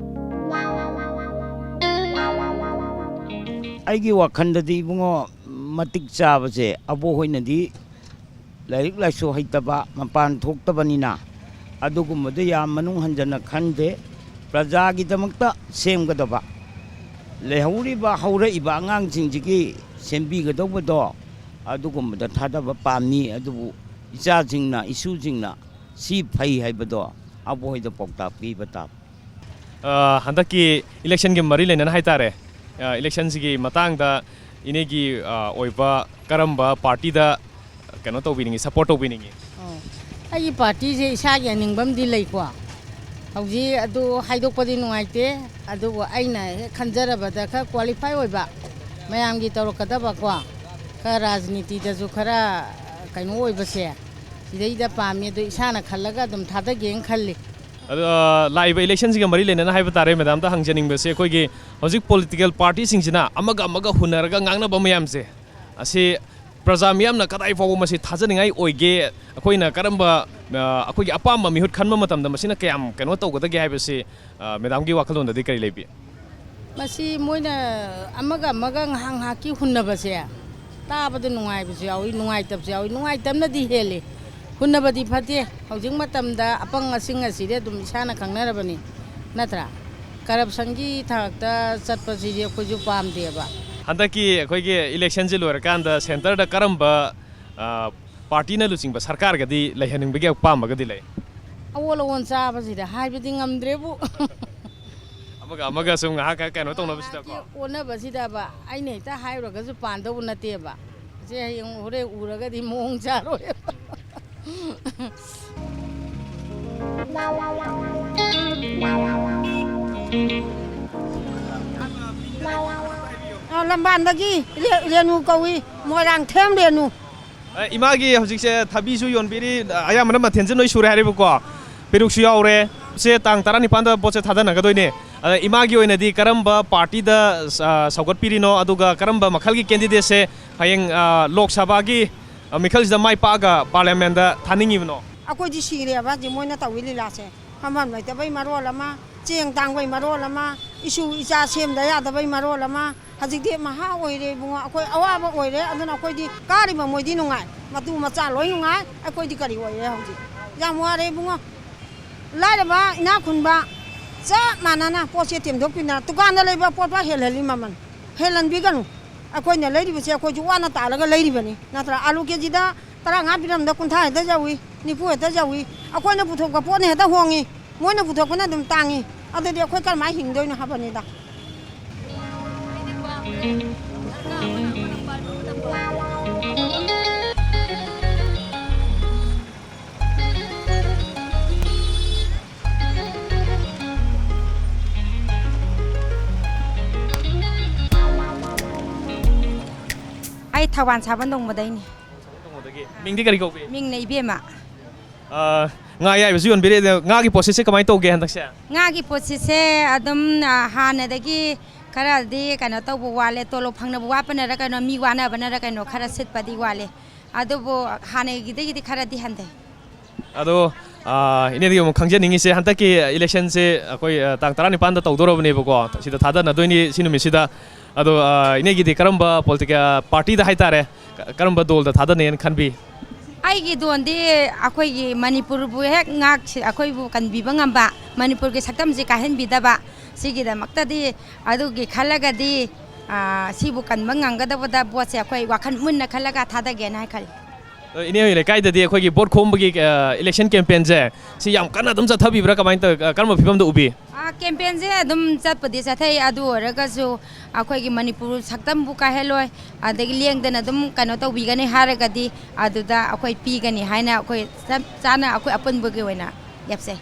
ꯑꯩꯒꯤ ꯋꯥꯈꯜꯗꯗꯤ ꯏꯕꯨꯡꯉꯣ, ꯃꯇꯤꯛ ꯆꯥꯕꯁꯦ ꯑꯕꯣꯛ ꯍꯣꯏꯅꯗꯤ ꯂꯥꯏꯔꯤꯛ ꯂꯥꯏꯁꯨ ꯍꯩꯇꯕ, ꯃꯄꯥꯟ ꯊꯣꯛꯇꯕꯅꯤꯅ ꯑꯗꯨꯒꯨꯝꯕꯗꯣ ꯌꯥꯝ ꯃꯅꯨꯡ ꯍꯟꯖꯟꯅ ꯈꯟꯗꯦ꯫ ꯄ꯭ꯔꯖꯥꯒꯤꯗꯃꯛꯇ ꯁꯦꯝꯒꯗꯕ, ꯂꯩꯍꯧꯔꯤꯕ ꯍꯧꯔꯛꯏꯕ ꯑꯉꯥꯡꯁꯤꯡꯁꯤꯒꯤ ꯁꯦꯝꯕꯤꯒꯗꯧꯕꯗꯣ, ꯑꯗꯨꯒꯨꯝꯕꯗ ꯊꯥꯗꯕ ꯄꯥꯝꯃꯤ꯫ ꯑꯗꯨꯕꯨ ꯏꯆꯥꯁꯤꯡꯅ, ꯏꯁꯨꯁꯤꯡꯅ ꯁꯤ ꯐꯩ ꯍꯥꯏꯕꯗꯣ ꯑꯕꯣꯛ ꯍꯣꯏꯗ ꯄꯥꯎꯇꯥꯛ ꯄꯤꯕ ꯇꯥꯕ꯫ ꯑ, ꯍꯟꯗꯛꯀꯤ ꯏꯂꯦꯛꯁꯟꯒꯤ ꯃꯔꯤ ꯂꯩꯅꯅ ꯍꯥꯏꯇꯥꯔꯦ, ꯑ, ꯏꯂꯦꯛꯁꯟꯁꯤꯒꯤ ꯃꯇꯥꯡꯗ ꯏꯅꯦꯒꯤ, ꯑ, ꯑꯣꯏꯕ ꯀꯔꯝꯕ ꯄꯥꯔꯇꯤꯗ ꯀꯩꯅꯣ ꯇꯧꯕꯤꯅꯤꯡꯉꯤ, ꯁꯞꯄꯣꯔꯠ ꯇꯧꯕꯤꯅꯤꯡꯉꯤ? ꯑꯣ, ꯑꯩꯒꯤ ꯄꯥꯔꯇꯤꯁꯦ ꯏꯁꯥꯒꯤ ꯑꯅꯤꯡꯕ ꯑꯃꯗꯤ ꯂꯩꯀꯣ꯫ ꯍꯧꯖꯤꯛ ꯑꯗꯨ ꯍꯥꯏꯗꯣꯛꯄꯗꯤ ꯅꯨꯡꯉꯥꯏꯇꯦ, ꯑꯗꯨꯕꯨ ꯑꯩꯅ ꯍꯦꯛ ꯈꯟꯖꯔꯕꯗ ꯈꯔ ꯀ꯭ꯋꯥꯂꯤꯐꯥꯏ ꯑꯣꯏꯕ, ꯃꯌꯥꯝꯒꯤ ꯇꯧꯔꯛꯀꯗꯕꯀꯣ, ꯈꯔ ꯔꯥꯖꯅꯤꯇꯤꯗꯁꯨ ꯈꯔ ꯀꯩꯅꯣ ꯑꯣꯏꯕꯁꯦ, ꯁꯤꯗꯩꯗ ꯄꯥꯝꯃꯤ꯫ ꯑꯗꯨ ꯏꯁꯥꯅ ꯈꯜꯂꯒ ꯑꯗꯨꯝ ꯊꯥꯗꯒꯦꯅ ꯈꯜꯂꯤ꯫ ꯑꯗꯣ, ꯑ, ꯂꯥꯛꯏꯕ ꯏꯂꯦꯛꯁꯟꯁꯤꯒ ꯃꯔꯤ ꯂꯩꯅꯅ ꯍꯥꯏꯕ ꯇꯥꯔꯦ, ꯃꯦꯗꯥꯝꯗ ꯍꯪꯖꯅꯤꯡꯕꯁꯦ, ꯑꯩꯈꯣꯏꯒꯤ ꯍꯧꯖꯤꯛ ꯄꯣꯂꯤꯇꯤꯀꯦꯜ ꯄꯥꯔꯇꯤꯁꯤꯡꯁꯤꯅ ꯑꯃꯒ ꯑꯃꯒ ꯍꯨꯟꯅꯔꯒ ꯉꯥꯡꯅꯕ ꯃꯌꯥꯝꯁꯦ, ꯑꯁꯤ ꯄ꯭ꯔꯖꯥ ꯃꯤꯌꯥꯝꯅ ꯀꯗꯥꯏ ꯐꯥꯎꯕ ꯃꯁꯤ ꯊꯥꯖꯅꯤꯡꯉꯥꯏ ꯑꯣꯏꯒꯦ? ꯑꯩꯈꯣꯏꯅ ꯀꯔꯝꯕ, ꯑ, ꯑꯩꯈꯣꯏꯒꯤ ꯑꯄꯥꯝꯕ ꯃꯤꯍꯨꯠ ꯈꯟꯕ ꯃꯇꯝꯗ ꯃꯁꯤꯅ ꯀꯌꯥꯝ ꯀꯩꯅꯣ ꯇꯧꯒꯗꯒꯦ ꯍꯥꯏꯕꯁꯤ, ꯑ, ꯃꯦꯗꯥꯝꯒꯤ ꯋꯥꯈꯜꯂꯣꯟꯗꯗꯤ ꯀꯔꯤ ꯂꯩꯕꯤ? ꯃꯁꯤ ꯃꯣꯏꯅ ꯑꯃꯒ ꯑꯃꯒ ꯉꯥꯏꯍꯥꯛ ꯉꯥꯏꯍꯥꯛꯀꯤ ꯍꯨꯟꯅꯕꯁꯦ ꯇꯥꯕꯗ ꯅꯨꯡꯉꯥꯏꯕꯁꯨ ꯌꯥꯎꯏ, ꯅꯨꯡꯉꯥꯏꯇꯕꯁꯨ ꯌꯥꯎꯏ꯫ ꯅꯨꯡꯉꯥꯏꯇꯕꯅꯗꯤ ꯍꯦꯜꯂꯤ, ꯍꯨꯟꯅꯕꯗꯤ ꯐꯠꯇꯦ꯫ ꯍꯧꯖꯤꯛ ꯃꯇꯝꯗ ꯑꯄꯪ ꯑꯁꯤꯡ ꯑꯁꯤꯗꯤ ꯑꯗꯨꯝ ꯏꯁꯥꯅ ꯈꯪꯅꯔꯕꯅꯤ, ꯅꯠꯇ꯭ꯔꯥ? ꯀꯔꯞꯁꯟꯒꯤ ꯊꯥꯛꯇ ꯆꯠꯄꯁꯤꯗꯤ ꯑꯩꯈꯣꯏꯁꯨ ꯄꯥꯝꯗꯦꯕ꯫ ꯍꯟꯗꯛꯀꯤ ꯑꯩꯈꯣꯏꯒꯤ ꯏꯂꯦꯛꯁꯟꯁꯤ ꯂꯣꯏꯔꯀꯥꯟꯗ ꯁꯦꯟꯇꯔꯗ ꯀꯔꯝꯕ, ꯑ, ꯄꯥꯔꯇꯤꯅ ꯂꯨꯆꯤꯡꯕ ꯁꯔꯀꯥꯔꯒꯗꯤ ꯂꯩꯍꯟꯅꯤꯡꯕꯒꯤ ꯑꯄꯥꯝꯕꯒꯗꯤ ꯂꯩ? ꯑꯑꯣꯟ ꯑꯑꯣꯟ ꯆꯥꯕꯁꯤꯗ ꯍꯥꯏꯕꯗꯤ ꯉꯝꯗ꯭ꯔꯦꯕꯨ꯫ ꯑꯃꯒ ꯑꯃꯒ ꯁꯨꯝ ꯉꯥꯏꯍꯥꯛ ꯉꯥꯏꯍꯥꯛ ꯀꯩꯅꯣ ꯇꯧꯅꯕꯁꯤꯗꯀꯣ꯫ ꯉꯥꯏꯍꯥꯛꯀꯤ ꯑꯣꯟꯅꯕꯁꯤꯗꯕ ꯑꯩꯅ ꯍꯦꯛꯇ ꯍꯥꯏꯔꯨꯔꯒꯁꯨ ꯄꯥꯟꯗꯧꯕ ꯅꯠꯇꯦꯕ꯫ ꯁꯦ ꯍꯌꯦꯡ ꯍꯣꯔꯦꯟ ꯎꯔꯒꯗꯤ ꯃꯑꯣꯡ ꯆꯥꯔꯣꯏꯕ꯫ ꯑ, ꯂꯝꯕꯥꯟꯗꯒꯤ ꯔꯦ-, ꯔꯦꯅꯨ ꯀꯧꯏ, ꯃꯣꯏꯔꯥꯡꯊꯦꯝ ꯔꯦꯅꯨ꯫ ꯑ, ꯏꯃꯥꯒꯤ ꯍꯧꯖꯤꯛꯁꯦ ꯊꯕꯤꯁꯨ ꯌꯣꯟꯕꯤꯔꯤ, ꯑ, ꯑꯌꯥꯝꯕꯅ ꯃꯊꯦꯜꯁꯦ ꯂꯣꯏ ꯁꯨꯔꯦ ꯍꯥꯏꯔꯤꯕꯀꯣ꯫ ꯄꯦꯔꯨꯛꯁꯨ ꯌꯥꯎꯔꯦ꯫ ꯁꯦ ꯇꯥꯡ ꯇꯔꯥꯅꯤꯄꯥꯟꯗ ꯄꯣꯠꯁꯦ ꯊꯥꯗꯅꯒꯗꯣꯏꯅꯦ꯫ ꯑꯗ ꯏꯃꯥꯒꯤ ꯑꯣꯏꯅꯗꯤ ꯀꯔꯝꯕ ꯄꯥꯔꯇꯤꯗ, ꯑ, ꯁꯧꯒꯠꯄꯤꯔꯤꯅꯣ, ꯑꯗꯨꯒ ꯀꯔꯝꯕ ꯃꯈꯜꯒꯤ ꯀꯦꯟꯗꯤꯗꯦꯠꯁꯦ ꯍꯌꯦꯡ, ꯑ, ꯂꯣꯛ ꯁꯚꯥꯒꯤ, ꯑ, ꯃꯤꯈꯜꯁꯤꯗ ꯃꯥꯏ ꯄꯥꯛꯑꯒ ꯄꯥꯔꯂꯤꯌꯥꯃꯦꯟꯗ ꯊꯥꯅꯤꯡꯉꯤꯕꯅꯣ? ꯑꯩꯈꯣꯏꯗꯤ ꯁꯤꯔꯦꯕ ꯍꯧꯖꯤꯛ ꯃꯣꯏꯅ ꯇꯧꯏ ꯂꯤꯂꯥꯁꯦ꯫ ꯐꯝꯐꯝ ꯂꯩꯇꯕꯩ ꯃꯔꯣꯜ ꯑꯃ, ꯆꯦꯡ ꯇꯥꯡꯕꯩ ꯃꯔꯣꯜ ꯑꯃ, ꯏꯁꯨ ꯏꯆꯥ ꯁꯦꯝꯗ ꯌꯥꯗꯕꯩ ꯃꯔꯣꯜ ꯑꯃ꯫ ꯍꯧꯖꯤꯛꯇꯤ ꯃꯍꯥ ꯑꯣꯏꯔꯦ ꯏꯕꯨꯡꯉꯣ, ꯑꯩꯈꯣꯏ ꯑꯋꯥꯕ ꯑꯣꯏꯔꯦ꯫ ꯑꯗꯨꯅ ꯑꯩꯈꯣꯏꯗꯤ ꯀꯥꯔꯤꯕ ꯃꯣꯏꯗꯤ ꯅꯨꯡꯉꯥꯏ, ꯃꯇꯨ ꯃꯆꯥ ꯂꯣꯏ ꯅꯨꯡꯉꯥꯏ, ꯑꯩꯈꯣꯏꯗꯤ ꯀꯔꯤ ꯑꯣꯏꯔꯦ ꯍꯧꯖꯤꯛ? ꯌꯥꯝ ꯋꯥꯔꯦ ꯏꯕꯨꯡꯉꯣ꯫ ꯂꯥꯏꯔꯕ ꯏꯅꯥꯛ ꯈꯨꯟꯕ ꯆꯞ ꯃꯥꯟꯅꯅ ꯄꯣꯠꯁꯦ ꯇꯦꯝꯊꯣꯛꯄꯤꯗꯅ ꯗꯨꯀꯥꯟꯗ ꯂꯩꯕ ꯄꯣꯠ ꯐꯥꯎ ꯍꯦꯜꯍꯜꯂꯤ ꯃꯃꯜ꯫ ꯍꯦꯜꯍꯟꯕꯤꯒꯅꯨ꯫ ꯑꯩꯈꯣꯏꯅ ꯂꯩꯔꯤꯕꯁꯦ ꯑꯩꯈꯣꯏꯁꯨ ꯋꯥꯅ ꯇꯥꯜꯂꯒ ꯂꯩꯔꯤꯕꯅꯤ ꯅꯠꯇ꯭ꯔꯥ? ꯑꯥꯂꯨ ꯀꯦ ꯖꯤꯗ ꯇꯔꯥꯃꯉꯥ ꯄꯤꯔꯝꯕꯗ ꯀꯨꯟꯊ꯭ꯔꯥ ꯍꯦꯛꯇ ꯌꯧꯏ, ꯅꯤꯐꯨ ꯍꯦꯛꯇ ꯌꯧꯏ꯫ ꯑꯩꯈꯣꯏꯅ ꯄꯨꯊꯣꯛꯄ ꯄꯣꯠꯅ ꯍꯦꯛꯇ ꯍꯣꯡꯉꯤ, ꯃꯣꯏꯅ ꯄꯨꯊꯣꯛꯄꯅ ꯑꯗꯨꯝ ꯇꯥꯡꯉꯤ꯫ ꯑꯗꯨꯗꯤ ꯑꯩꯈꯣꯏ ꯀꯔꯝꯍꯥꯏꯅ ꯍꯤꯡꯗꯣꯏꯅꯣ ꯍꯥꯏꯕꯅꯤꯗ꯫ ꯑꯩ ꯊꯧꯕꯥꯜ ꯁꯥꯕ ꯅꯣꯡꯃꯗꯩꯅꯤ꯫ ꯃꯤꯡꯗꯤ ꯀꯔꯤ ꯀꯧꯕꯤ? ꯃꯤꯡꯅ ꯏꯕꯦꯝꯃ꯫ ꯑꯥ, ꯉꯥ ꯑꯌꯥꯏꯕꯁꯨ ꯌꯣꯟꯕꯤꯔꯦ꯫ ꯑꯗꯣ ꯉꯥꯒꯤ ꯄꯣꯠꯁꯤꯠꯁꯦ ꯀꯃꯥꯏꯅ ꯇꯧꯒꯦ ꯍꯟꯗꯛꯁꯦ? ꯉꯥꯒꯤ ꯄꯣꯠꯁꯤꯠꯁꯦ ꯑꯗꯨꯝ, ꯑꯥ, ꯍꯥꯟꯅꯗꯒꯤ ꯈꯔꯗꯤ ꯀꯩꯅꯣ ꯇꯧꯕ ꯋꯥꯠꯂꯦ, ꯇꯣꯂꯣꯞ ꯐꯪꯅꯕ ꯋꯥꯠꯄꯅꯔ ꯀꯩꯅꯣ, ꯃꯤ ꯋꯥꯅꯕꯅꯔ ꯀꯩꯅꯣ, ꯈꯔ ꯁꯤꯠꯄꯗꯤ ꯋꯥꯠꯂꯦ꯫ ꯑꯗꯨꯕꯨ ꯍꯥꯟꯅꯒꯤꯗꯒꯤꯗꯤ ꯈꯔꯗꯤ ꯍꯟꯊꯩ꯫ ꯑꯗꯣ, ꯑꯥ, ꯏꯅꯦꯗꯒꯤ ꯑꯃꯨꯛ ꯈꯪꯖꯅꯤꯡꯉꯤꯁꯦ, ꯍꯟꯗꯛꯀꯤ ꯏꯂꯦꯛꯁꯟꯁꯦ ꯑꯩꯈꯣꯏ, ꯑꯥ, ꯇꯥꯡ ꯇꯔꯥꯅꯤꯄꯥꯟꯗ ꯇꯧꯗꯣꯔꯕꯅꯦꯕꯀꯣ, ꯁꯤꯗ ꯊꯥꯗꯅꯗꯣꯏꯅꯤ ꯁꯤ ꯅꯨꯃꯤꯠꯁꯤꯗ꯫ ꯑꯗꯣ, ꯑꯥ, ꯏꯅꯦꯒꯤꯗꯤ ꯀꯔꯝꯕ ꯄꯣꯂꯤꯇꯤꯀꯦꯜ ꯄꯥꯔꯇꯤꯗ ꯍꯥꯏꯇꯥꯔꯦ, ꯀ-, ꯀꯔꯝꯕ ꯗꯣꯜꯗ ꯊꯥꯗꯅꯦꯅ ꯈꯟꯕꯤ? ꯑꯩꯒꯤ ꯗꯣꯟꯗꯤ ꯑꯩꯈꯣꯏꯒꯤ ꯃꯅꯤꯄꯨꯔꯕꯨ ꯍꯦꯛ ꯉꯥꯛ-, ꯑꯩꯈꯣꯏꯕꯨ ꯀꯟꯕꯤꯕ ꯉꯝꯕ, ꯃꯅꯤꯄꯨꯔꯒꯤ ꯁꯛꯇꯝꯁꯤ ꯀꯥꯏꯍꯟꯕꯤꯗꯕ, ꯁꯤꯒꯤꯗꯃꯛꯇꯗꯤ, ꯑꯗꯨꯒꯤ ꯈꯜꯂꯒꯗꯤ, ꯑꯥ, ꯁꯤꯕꯨ ꯀꯟꯕ ꯉꯝꯒꯗꯕꯗ ꯚꯣꯠꯁꯦ ꯑꯩꯈꯣꯏ ꯋꯥꯈꯜ ꯃꯨꯟꯅ ꯈꯜꯂꯒ ꯊꯥꯗꯒꯦꯅ ꯍꯥꯏ ꯈꯜꯂꯤ꯫ ꯑ, ꯏꯅꯦ ꯍꯣꯏ ꯂꯩꯀꯥꯏꯗꯗꯤ ꯑꯩꯈꯣꯏꯒꯤ ꯚꯣꯠ ꯈꯣꯝꯕꯒꯤ, ꯑ, ꯏꯂꯦꯛꯁꯟ ꯀꯦꯝꯄꯦꯟꯁꯦ ꯁꯤ ꯌꯥꯝ ꯀꯟꯅ ꯑꯗꯨꯝ ꯆꯠꯊꯕꯤꯕ꯭ꯔꯥ? ꯀꯃꯥꯏꯅ ꯇꯧ-, ꯑ, ꯀꯔꯝꯕ ꯐꯤꯕꯝꯗ ꯎꯕꯤ? ꯑ, ꯀꯦꯝꯄꯦꯟꯁꯦ ꯑꯗꯨꯝ ꯆꯠꯄꯗꯤ ꯆꯠꯊꯩ, ꯑꯗꯨ ꯑꯣꯏꯔꯒꯁꯨ ꯑꯩꯈꯣꯏꯒꯤ ꯃꯅꯤꯄꯨꯔ ꯁꯛꯇꯝꯕꯨ ꯀꯥꯏꯍꯜꯂꯣꯏ, ꯑꯗꯒꯤ ꯂꯦꯡꯗꯅ ꯑꯗꯨꯝ ꯀꯩꯅꯣ ꯇꯧꯕꯤꯒꯅꯤ ꯍꯥꯏꯔꯒꯗꯤ ꯑꯗꯨꯗ ꯑꯩꯈꯣꯏ ꯄꯤꯒꯅꯤ ꯍꯥꯏꯅ ꯑꯩꯈꯣꯏ ꯆꯞ ꯆꯥꯅ ꯑꯩꯈꯣꯏ ꯑꯄꯨꯟꯕꯒꯤ ꯑꯣꯏꯅ ꯂꯦꯞꯆꯩ꯫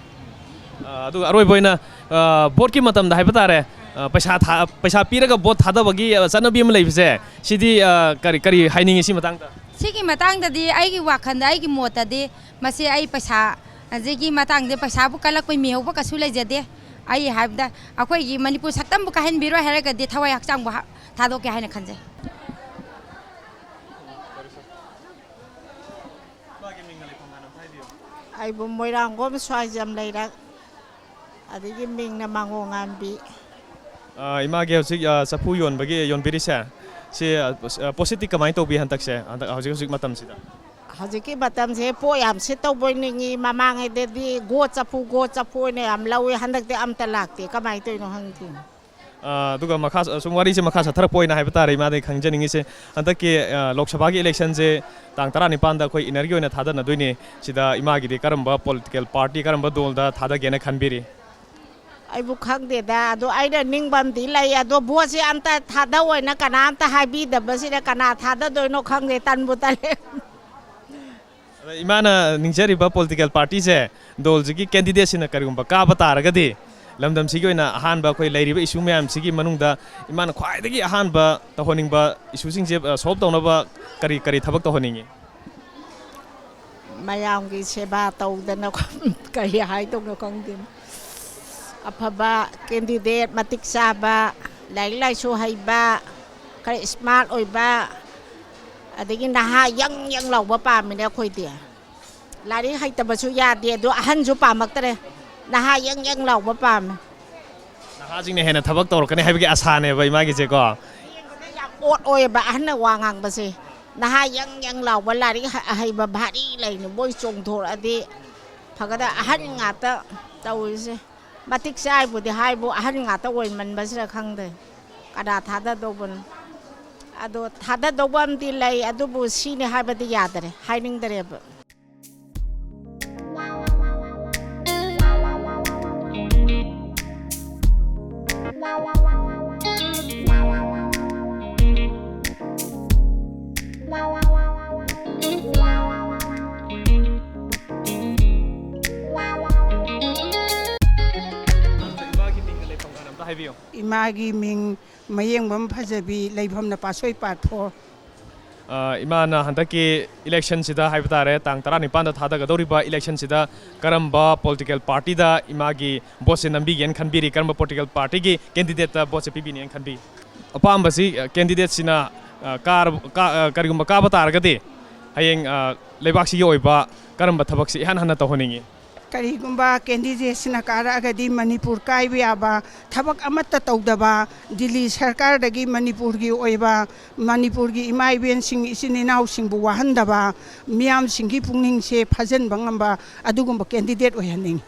ꯑ, ꯑꯗꯨꯒ ꯑꯔꯣꯏꯕ ꯑꯣꯏꯅ, ꯑ, ꯚꯣꯠꯀꯤ ꯃꯇꯝꯗ ꯍꯥꯏꯕ ꯇꯥꯔꯦ, ꯑ, ꯄꯩꯁꯥ ꯊꯥ-, ꯄꯩꯁꯥ ꯄꯤꯔꯒ ꯚꯣꯠ ꯊꯥꯗꯕꯒꯤ, ꯑ, ꯆꯠꯅꯕꯤ ꯑꯃ ꯂꯩꯕꯁꯦ, ꯁꯤꯗꯤ, ꯑ, ꯀꯔꯤ, ꯀꯔꯤ ꯍꯥꯏꯅꯤꯡꯉꯤ ꯁꯤ ꯃꯇꯥꯡꯗ? ꯁꯤꯒꯤ ꯃꯇꯥꯡꯗꯗꯤ ꯑꯩꯒꯤ ꯋꯥꯈꯜꯗ, ꯑꯩꯒꯤ ꯃꯣꯠꯇꯗꯤ ꯃꯁꯤ ꯑꯩ ꯄꯩꯁꯥ, ꯁꯤꯒꯤ ꯃꯇꯥꯡꯗ ꯄꯩꯁꯥꯕꯨ ꯀꯜꯂꯛꯄꯩ ꯃꯤꯍꯧꯕ ꯀꯩꯁꯨ ꯂꯩꯖꯗꯦ꯫ ꯑꯩ ꯍꯥꯏꯕꯗ ꯑꯩꯈꯣꯏꯒꯤ ꯃꯅꯤꯄꯨꯔ ꯁꯛꯇꯝꯕꯨ ꯀꯥꯏꯍꯟꯕꯤꯔꯣꯏ ꯍꯥꯏꯔꯒꯗꯤ ꯊꯋꯥꯏ ꯍꯛꯆꯥꯡꯕꯨ ꯍꯥ-, ꯊꯥꯗꯣꯛꯀꯦ ꯍꯥꯏꯅ ꯈꯟꯖꯩ꯫ ꯑꯩꯕꯨ ꯃꯣꯏꯔꯥꯡꯈꯣꯝ ꯁ꯭ꯋꯥꯏꯖꯝ ꯂꯩꯔꯛ, ꯑꯗꯒꯤ ꯃꯤꯡꯅ ꯃꯥꯡꯒꯣꯡ ꯉꯥꯟꯕꯤ꯫ ꯑ, ꯏꯃꯥꯒꯤ ꯍꯧꯖꯤꯛ, ꯑ, ꯆꯐꯨ ꯌꯣꯟꯕꯒꯤ, ꯌꯣꯟꯕꯤꯔꯤꯁꯦ, ꯁꯤ, ꯑ, ꯄꯣꯠ-, ꯑ, ꯄꯣꯠꯁꯤꯠꯇꯤ ꯀꯃꯥꯏꯅ ꯇꯧꯕꯤ ꯍꯟꯗꯛꯁꯦ, ꯍꯟꯗꯛ, ꯍꯧꯖꯤꯛ, ꯍꯧꯖꯤꯛ ꯃꯇꯝꯁꯤꯗ? ꯍꯧꯖꯤꯛꯀꯤ ꯃꯇꯝꯁꯦ ꯄꯣꯠ ꯌꯥꯝ ꯁꯤꯠꯇꯧꯕꯣꯏ ꯅꯤꯡꯉꯤ꯫ ꯃꯃꯥꯡꯉꯩꯗꯗꯤ ꯒꯣ ꯆꯐꯨ, ꯒꯣ ꯆꯐꯨ ꯑꯣꯏꯅ ꯌꯥꯝ ꯂꯧꯋꯦ꯫ ꯍꯟꯗꯛꯇꯤ ꯑꯝꯇ ꯂꯥꯛꯇꯦ꯫ ꯀꯃꯥꯏꯅ ꯇꯧꯔꯤꯅꯣ ꯈꯪꯗꯦ꯫ ꯑ, ꯑꯗꯨꯒ ꯃꯈꯥ, ꯁꯨꯝ ꯋꯥꯔꯤꯁꯦ ꯃꯈꯥ ꯆꯠꯊꯔꯛꯄ ꯑꯣꯏꯅ ꯍꯥꯏꯕ ꯇꯥꯔꯦ, ꯏꯃꯥꯗꯒꯤ ꯈꯪꯖꯅꯤꯡꯉꯤꯁꯦ, ꯍꯟꯗꯛꯀꯤ, ꯑ, ꯂꯣꯛ ꯁꯚꯥꯒꯤ ꯏꯂꯦꯛꯁꯟꯁꯦ ꯇꯥꯡ ꯇꯔꯥꯅꯤꯄꯥꯟꯗ ꯑꯩꯈꯣꯏ ꯏꯟꯅꯔꯒꯤ ꯑꯣꯏꯅ ꯊꯥꯗꯅꯗꯣꯏꯅꯤ꯫ ꯁꯤꯗ ꯏꯃꯥꯒꯤꯗꯤ ꯀꯔꯝꯕ ꯄꯣꯂꯤꯇꯤꯀꯦꯜ ꯄꯥꯔꯇꯤ, ꯀꯔꯝꯕ ꯗꯣꯜꯗ ꯊꯥꯗꯒꯦꯅ ꯈꯟꯕꯤꯔꯤ? ꯑꯩꯕꯨ ꯈꯪꯗꯦꯗ, ꯑꯗꯣ ꯑꯩꯅ ꯅꯤꯡꯕ ꯑꯃꯗꯤ ꯂꯩ, ꯑꯗꯣ ꯚꯣꯠꯁꯦ ꯑꯝꯇ ꯊꯥꯗꯧꯑꯣꯏꯅ ꯀꯅꯥꯝꯇ ꯍꯥꯏꯕꯤꯗꯕꯁꯤꯗ ꯀꯅꯥ ꯊꯥꯗꯗꯣꯏꯅꯣ ꯈꯪꯗꯦ, ꯇꯟꯕꯨ ꯇꯜꯂꯦ꯫ ꯑꯗ ꯏꯃꯥꯅ ꯅꯤꯡꯖꯔꯤꯕ ꯄꯣꯂꯤꯇꯤꯀꯦꯜ ꯄꯥꯔꯇꯤꯁꯦ, ꯗꯣꯜꯁꯤꯒꯤ ꯀꯦꯟꯗꯤꯗꯦꯠꯁꯤꯅ ꯀꯔꯤꯒꯨꯝꯕ ꯀꯥꯕ ꯇꯥꯔꯒꯗꯤ, ꯂꯝꯗꯝꯁꯤꯒꯤ ꯑꯣꯏꯅ ꯑꯍꯥꯟꯕ ꯑꯩꯈꯣꯏ ꯂꯩꯔꯤꯕ ꯏꯁꯨ ꯃꯌꯥꯝꯁꯤꯒꯤ ꯃꯅꯨꯡꯗ ꯏꯃꯥꯅ ꯈ꯭ꯋꯥꯏꯗꯒꯤ ꯑꯍꯥꯟꯕ ꯇꯧꯍꯟꯅꯤꯡꯕ ꯏꯁꯨꯁꯤꯡꯁꯦ, ꯑ, ꯁꯣꯜꯕ ꯇꯧꯅꯕ ꯀꯔꯤ ꯀꯔꯤ ꯊꯕꯛ ꯇꯧꯍꯟꯅꯤꯡꯉꯤ? ꯃꯌꯥꯝꯒꯤ ꯁꯦꯕꯥ ꯇꯧꯗꯅ ꯀꯔꯤ ꯍꯥꯏꯗꯧꯅꯣ ꯈꯪꯗꯦ꯫ ꯑꯐꯕ ꯀꯦꯟꯗꯤꯗꯦꯠ, ꯃꯇꯤꯛ ꯆꯥꯕ, ꯂꯥꯏꯔꯤꯛ ꯂꯥꯏꯁꯨ ꯍꯩꯕ, ꯈꯔ ꯏꯁꯃꯥꯔꯠ ꯑꯣꯏꯕ, ꯑꯗꯒꯤ ꯅꯍꯥ ꯌꯪ ꯌꯪ ꯂꯥꯎꯕ ꯄꯥꯝꯃꯤꯅꯦ ꯑꯩꯈꯣꯏꯗꯤ꯫ ꯂꯥꯏꯔꯤꯛ ꯍꯩꯇꯕꯁꯨ ꯌꯥꯗꯦ, ꯑꯗꯣ ꯑꯍꯟꯁꯨ ꯄꯥꯝꯃꯛꯇ꯭ꯔꯦ꯫ ꯅꯍꯥ ꯌꯪ ꯌꯪ ꯂꯥꯎꯕ ꯄꯥꯝꯃꯦ꯫ ꯅꯍꯥꯁꯤꯡꯅ ꯍꯦꯟꯅ ꯊꯕꯛ ꯇꯧꯔꯛꯀꯅꯤ ꯍꯥꯏꯕꯒꯤ ꯑꯁꯥꯅꯦꯕ ꯏꯃꯥꯒꯤꯁꯦꯀꯣ꯫ ꯌꯥꯝ ꯑꯣꯠ ꯑꯣꯏꯌꯦꯕ ꯑꯍꯟꯅ ꯋꯥ ꯉꯥꯡꯕꯁꯦ꯫ ꯅꯍꯥ ꯌꯪ ꯌꯪ ꯂꯥꯎꯕ, ꯂꯥꯏꯔꯤꯛ ꯍ-, ꯑꯍꯩꯕ ꯚꯥꯔꯤ ꯂꯩꯅ ꯃꯣꯏ ꯆꯣꯡꯊꯣꯔꯛꯑꯗꯤ ꯐꯒꯗ꯫ ꯑꯍꯟ ꯉꯥꯛꯇ ꯇꯧꯔꯤꯁꯦ꯫ ꯃꯇꯤꯛ ꯆꯥꯏꯕꯨꯗꯤ ꯍꯥꯏꯕꯨ, ꯑꯍꯟ ꯉꯥꯛꯇ ꯑꯣꯏꯃꯟꯕꯁꯤꯔ ꯈꯪꯗꯦ꯫ ꯀꯅꯥ ꯊꯥꯗꯗꯧꯕꯅꯣ? ꯑꯗꯣ ꯊꯥꯗꯗꯧꯕ ꯑꯃꯗꯤ ꯂꯩ, ꯑꯗꯨꯕꯨ ꯁꯤꯅꯤ ꯍꯥꯏꯕꯗꯤ ꯌꯥꯗꯔꯦ, ꯍꯥꯏꯅꯤꯡꯗꯔꯦꯕ꯫ ꯏꯃꯥꯒꯤ ꯃꯤꯡꯒ ꯂꯩꯐꯝꯒ ꯑꯝꯇ ꯍꯥꯏꯕꯤꯌꯨ꯫ ꯏꯃꯥꯒꯤ ꯃꯤꯡ ꯃꯌꯦꯡꯕꯝ ꯐꯖꯕꯤ, ꯂꯩꯐꯝꯅ ꯄꯥꯠꯁꯣꯏ ꯄꯥꯠ ꯐꯣꯔ꯫ ꯑ, ꯏꯃꯥꯅ ꯍꯟꯗꯛꯀꯤ ꯏꯂꯦꯛꯁꯟꯁꯤꯗ ꯍꯥꯏꯕ ꯇꯥꯔꯦ, ꯇꯥꯡ ꯇꯔꯥꯅꯤꯄꯥꯟꯗ ꯊꯥꯗꯒꯗꯧꯔꯤꯕ ꯏꯂꯦꯛꯁꯟꯁꯤꯗ ꯀꯔꯝꯕ ꯄꯣꯂꯤꯇꯤꯀꯦꯜ ꯄꯥꯔꯇꯤꯗ ꯏꯃꯥꯒꯤ ꯚꯣꯠꯁꯦ ꯅꯝꯕꯤꯒꯦꯅ ꯈꯟꯕꯤꯔꯤ? ꯀꯔꯝꯕ ꯄꯣꯂꯤꯇꯤꯀꯦꯜ ꯄꯥꯔꯇꯤꯒꯤ ꯀꯦꯟꯗꯤꯗꯦꯠꯇ ꯚꯣꯠꯁꯦ ꯄꯤꯕꯤꯅꯦꯅ ꯈꯟꯕꯤ? ꯑꯄꯥꯝꯕꯁꯤ, ꯑ, ꯀꯦꯟꯗꯤꯗꯦꯠꯁꯤꯅ, ꯑ, ꯀꯥꯔ-, ꯀꯥ-, ꯑ, ꯀꯔꯤꯒꯨꯝꯕ ꯀꯥꯕ ꯇꯥꯔꯒꯗꯤ ꯍꯌꯦꯡ, ꯑ, ꯂꯩꯕꯥꯛꯁꯤꯒꯤ ꯑꯣꯏꯕ ꯀꯔꯝꯕ ꯊꯕꯛꯁꯤ ꯏꯍꯥꯟ ꯍꯥꯟꯅ ꯇꯧꯍꯟꯅꯤꯡꯉꯤ? ꯀꯔꯤꯒꯨꯝꯕ ꯀꯦꯟꯗꯤꯗꯦꯠꯁꯤꯅ ꯀꯥꯔꯛꯑꯒꯗꯤ ꯃꯅꯤꯄꯨꯔ ꯀꯥꯏꯕ ꯌꯥꯕ, ꯊꯕꯛ ꯑꯃꯠꯇ ꯇꯧꯗꯕ, ꯗꯤꯜꯂꯤ ꯁꯔꯀꯥꯔꯗꯒꯤ ꯃꯅꯤꯄꯨꯔꯒꯤ ꯑꯣꯏꯕ, ꯃꯅꯤꯄꯨꯔꯒꯤ ꯏꯃꯥ ꯏꯕꯦꯟꯁꯤꯡ, ꯏꯆꯤꯟ ꯏꯅꯥꯎꯁꯤꯡꯕꯨ ꯋꯥꯍꯟꯗꯕ, ꯃꯤꯌꯥꯝꯁꯤꯡꯒꯤ ꯄꯨꯛꯅꯤꯡꯁꯦ ꯐꯥꯖꯤꯟꯕ ꯉꯝꯕ ꯑꯗꯨꯒꯨꯝꯕ ꯀꯦꯟꯗꯤꯗꯦꯠ ꯑꯣꯏꯍꯟꯅꯤꯡꯉꯤ꯫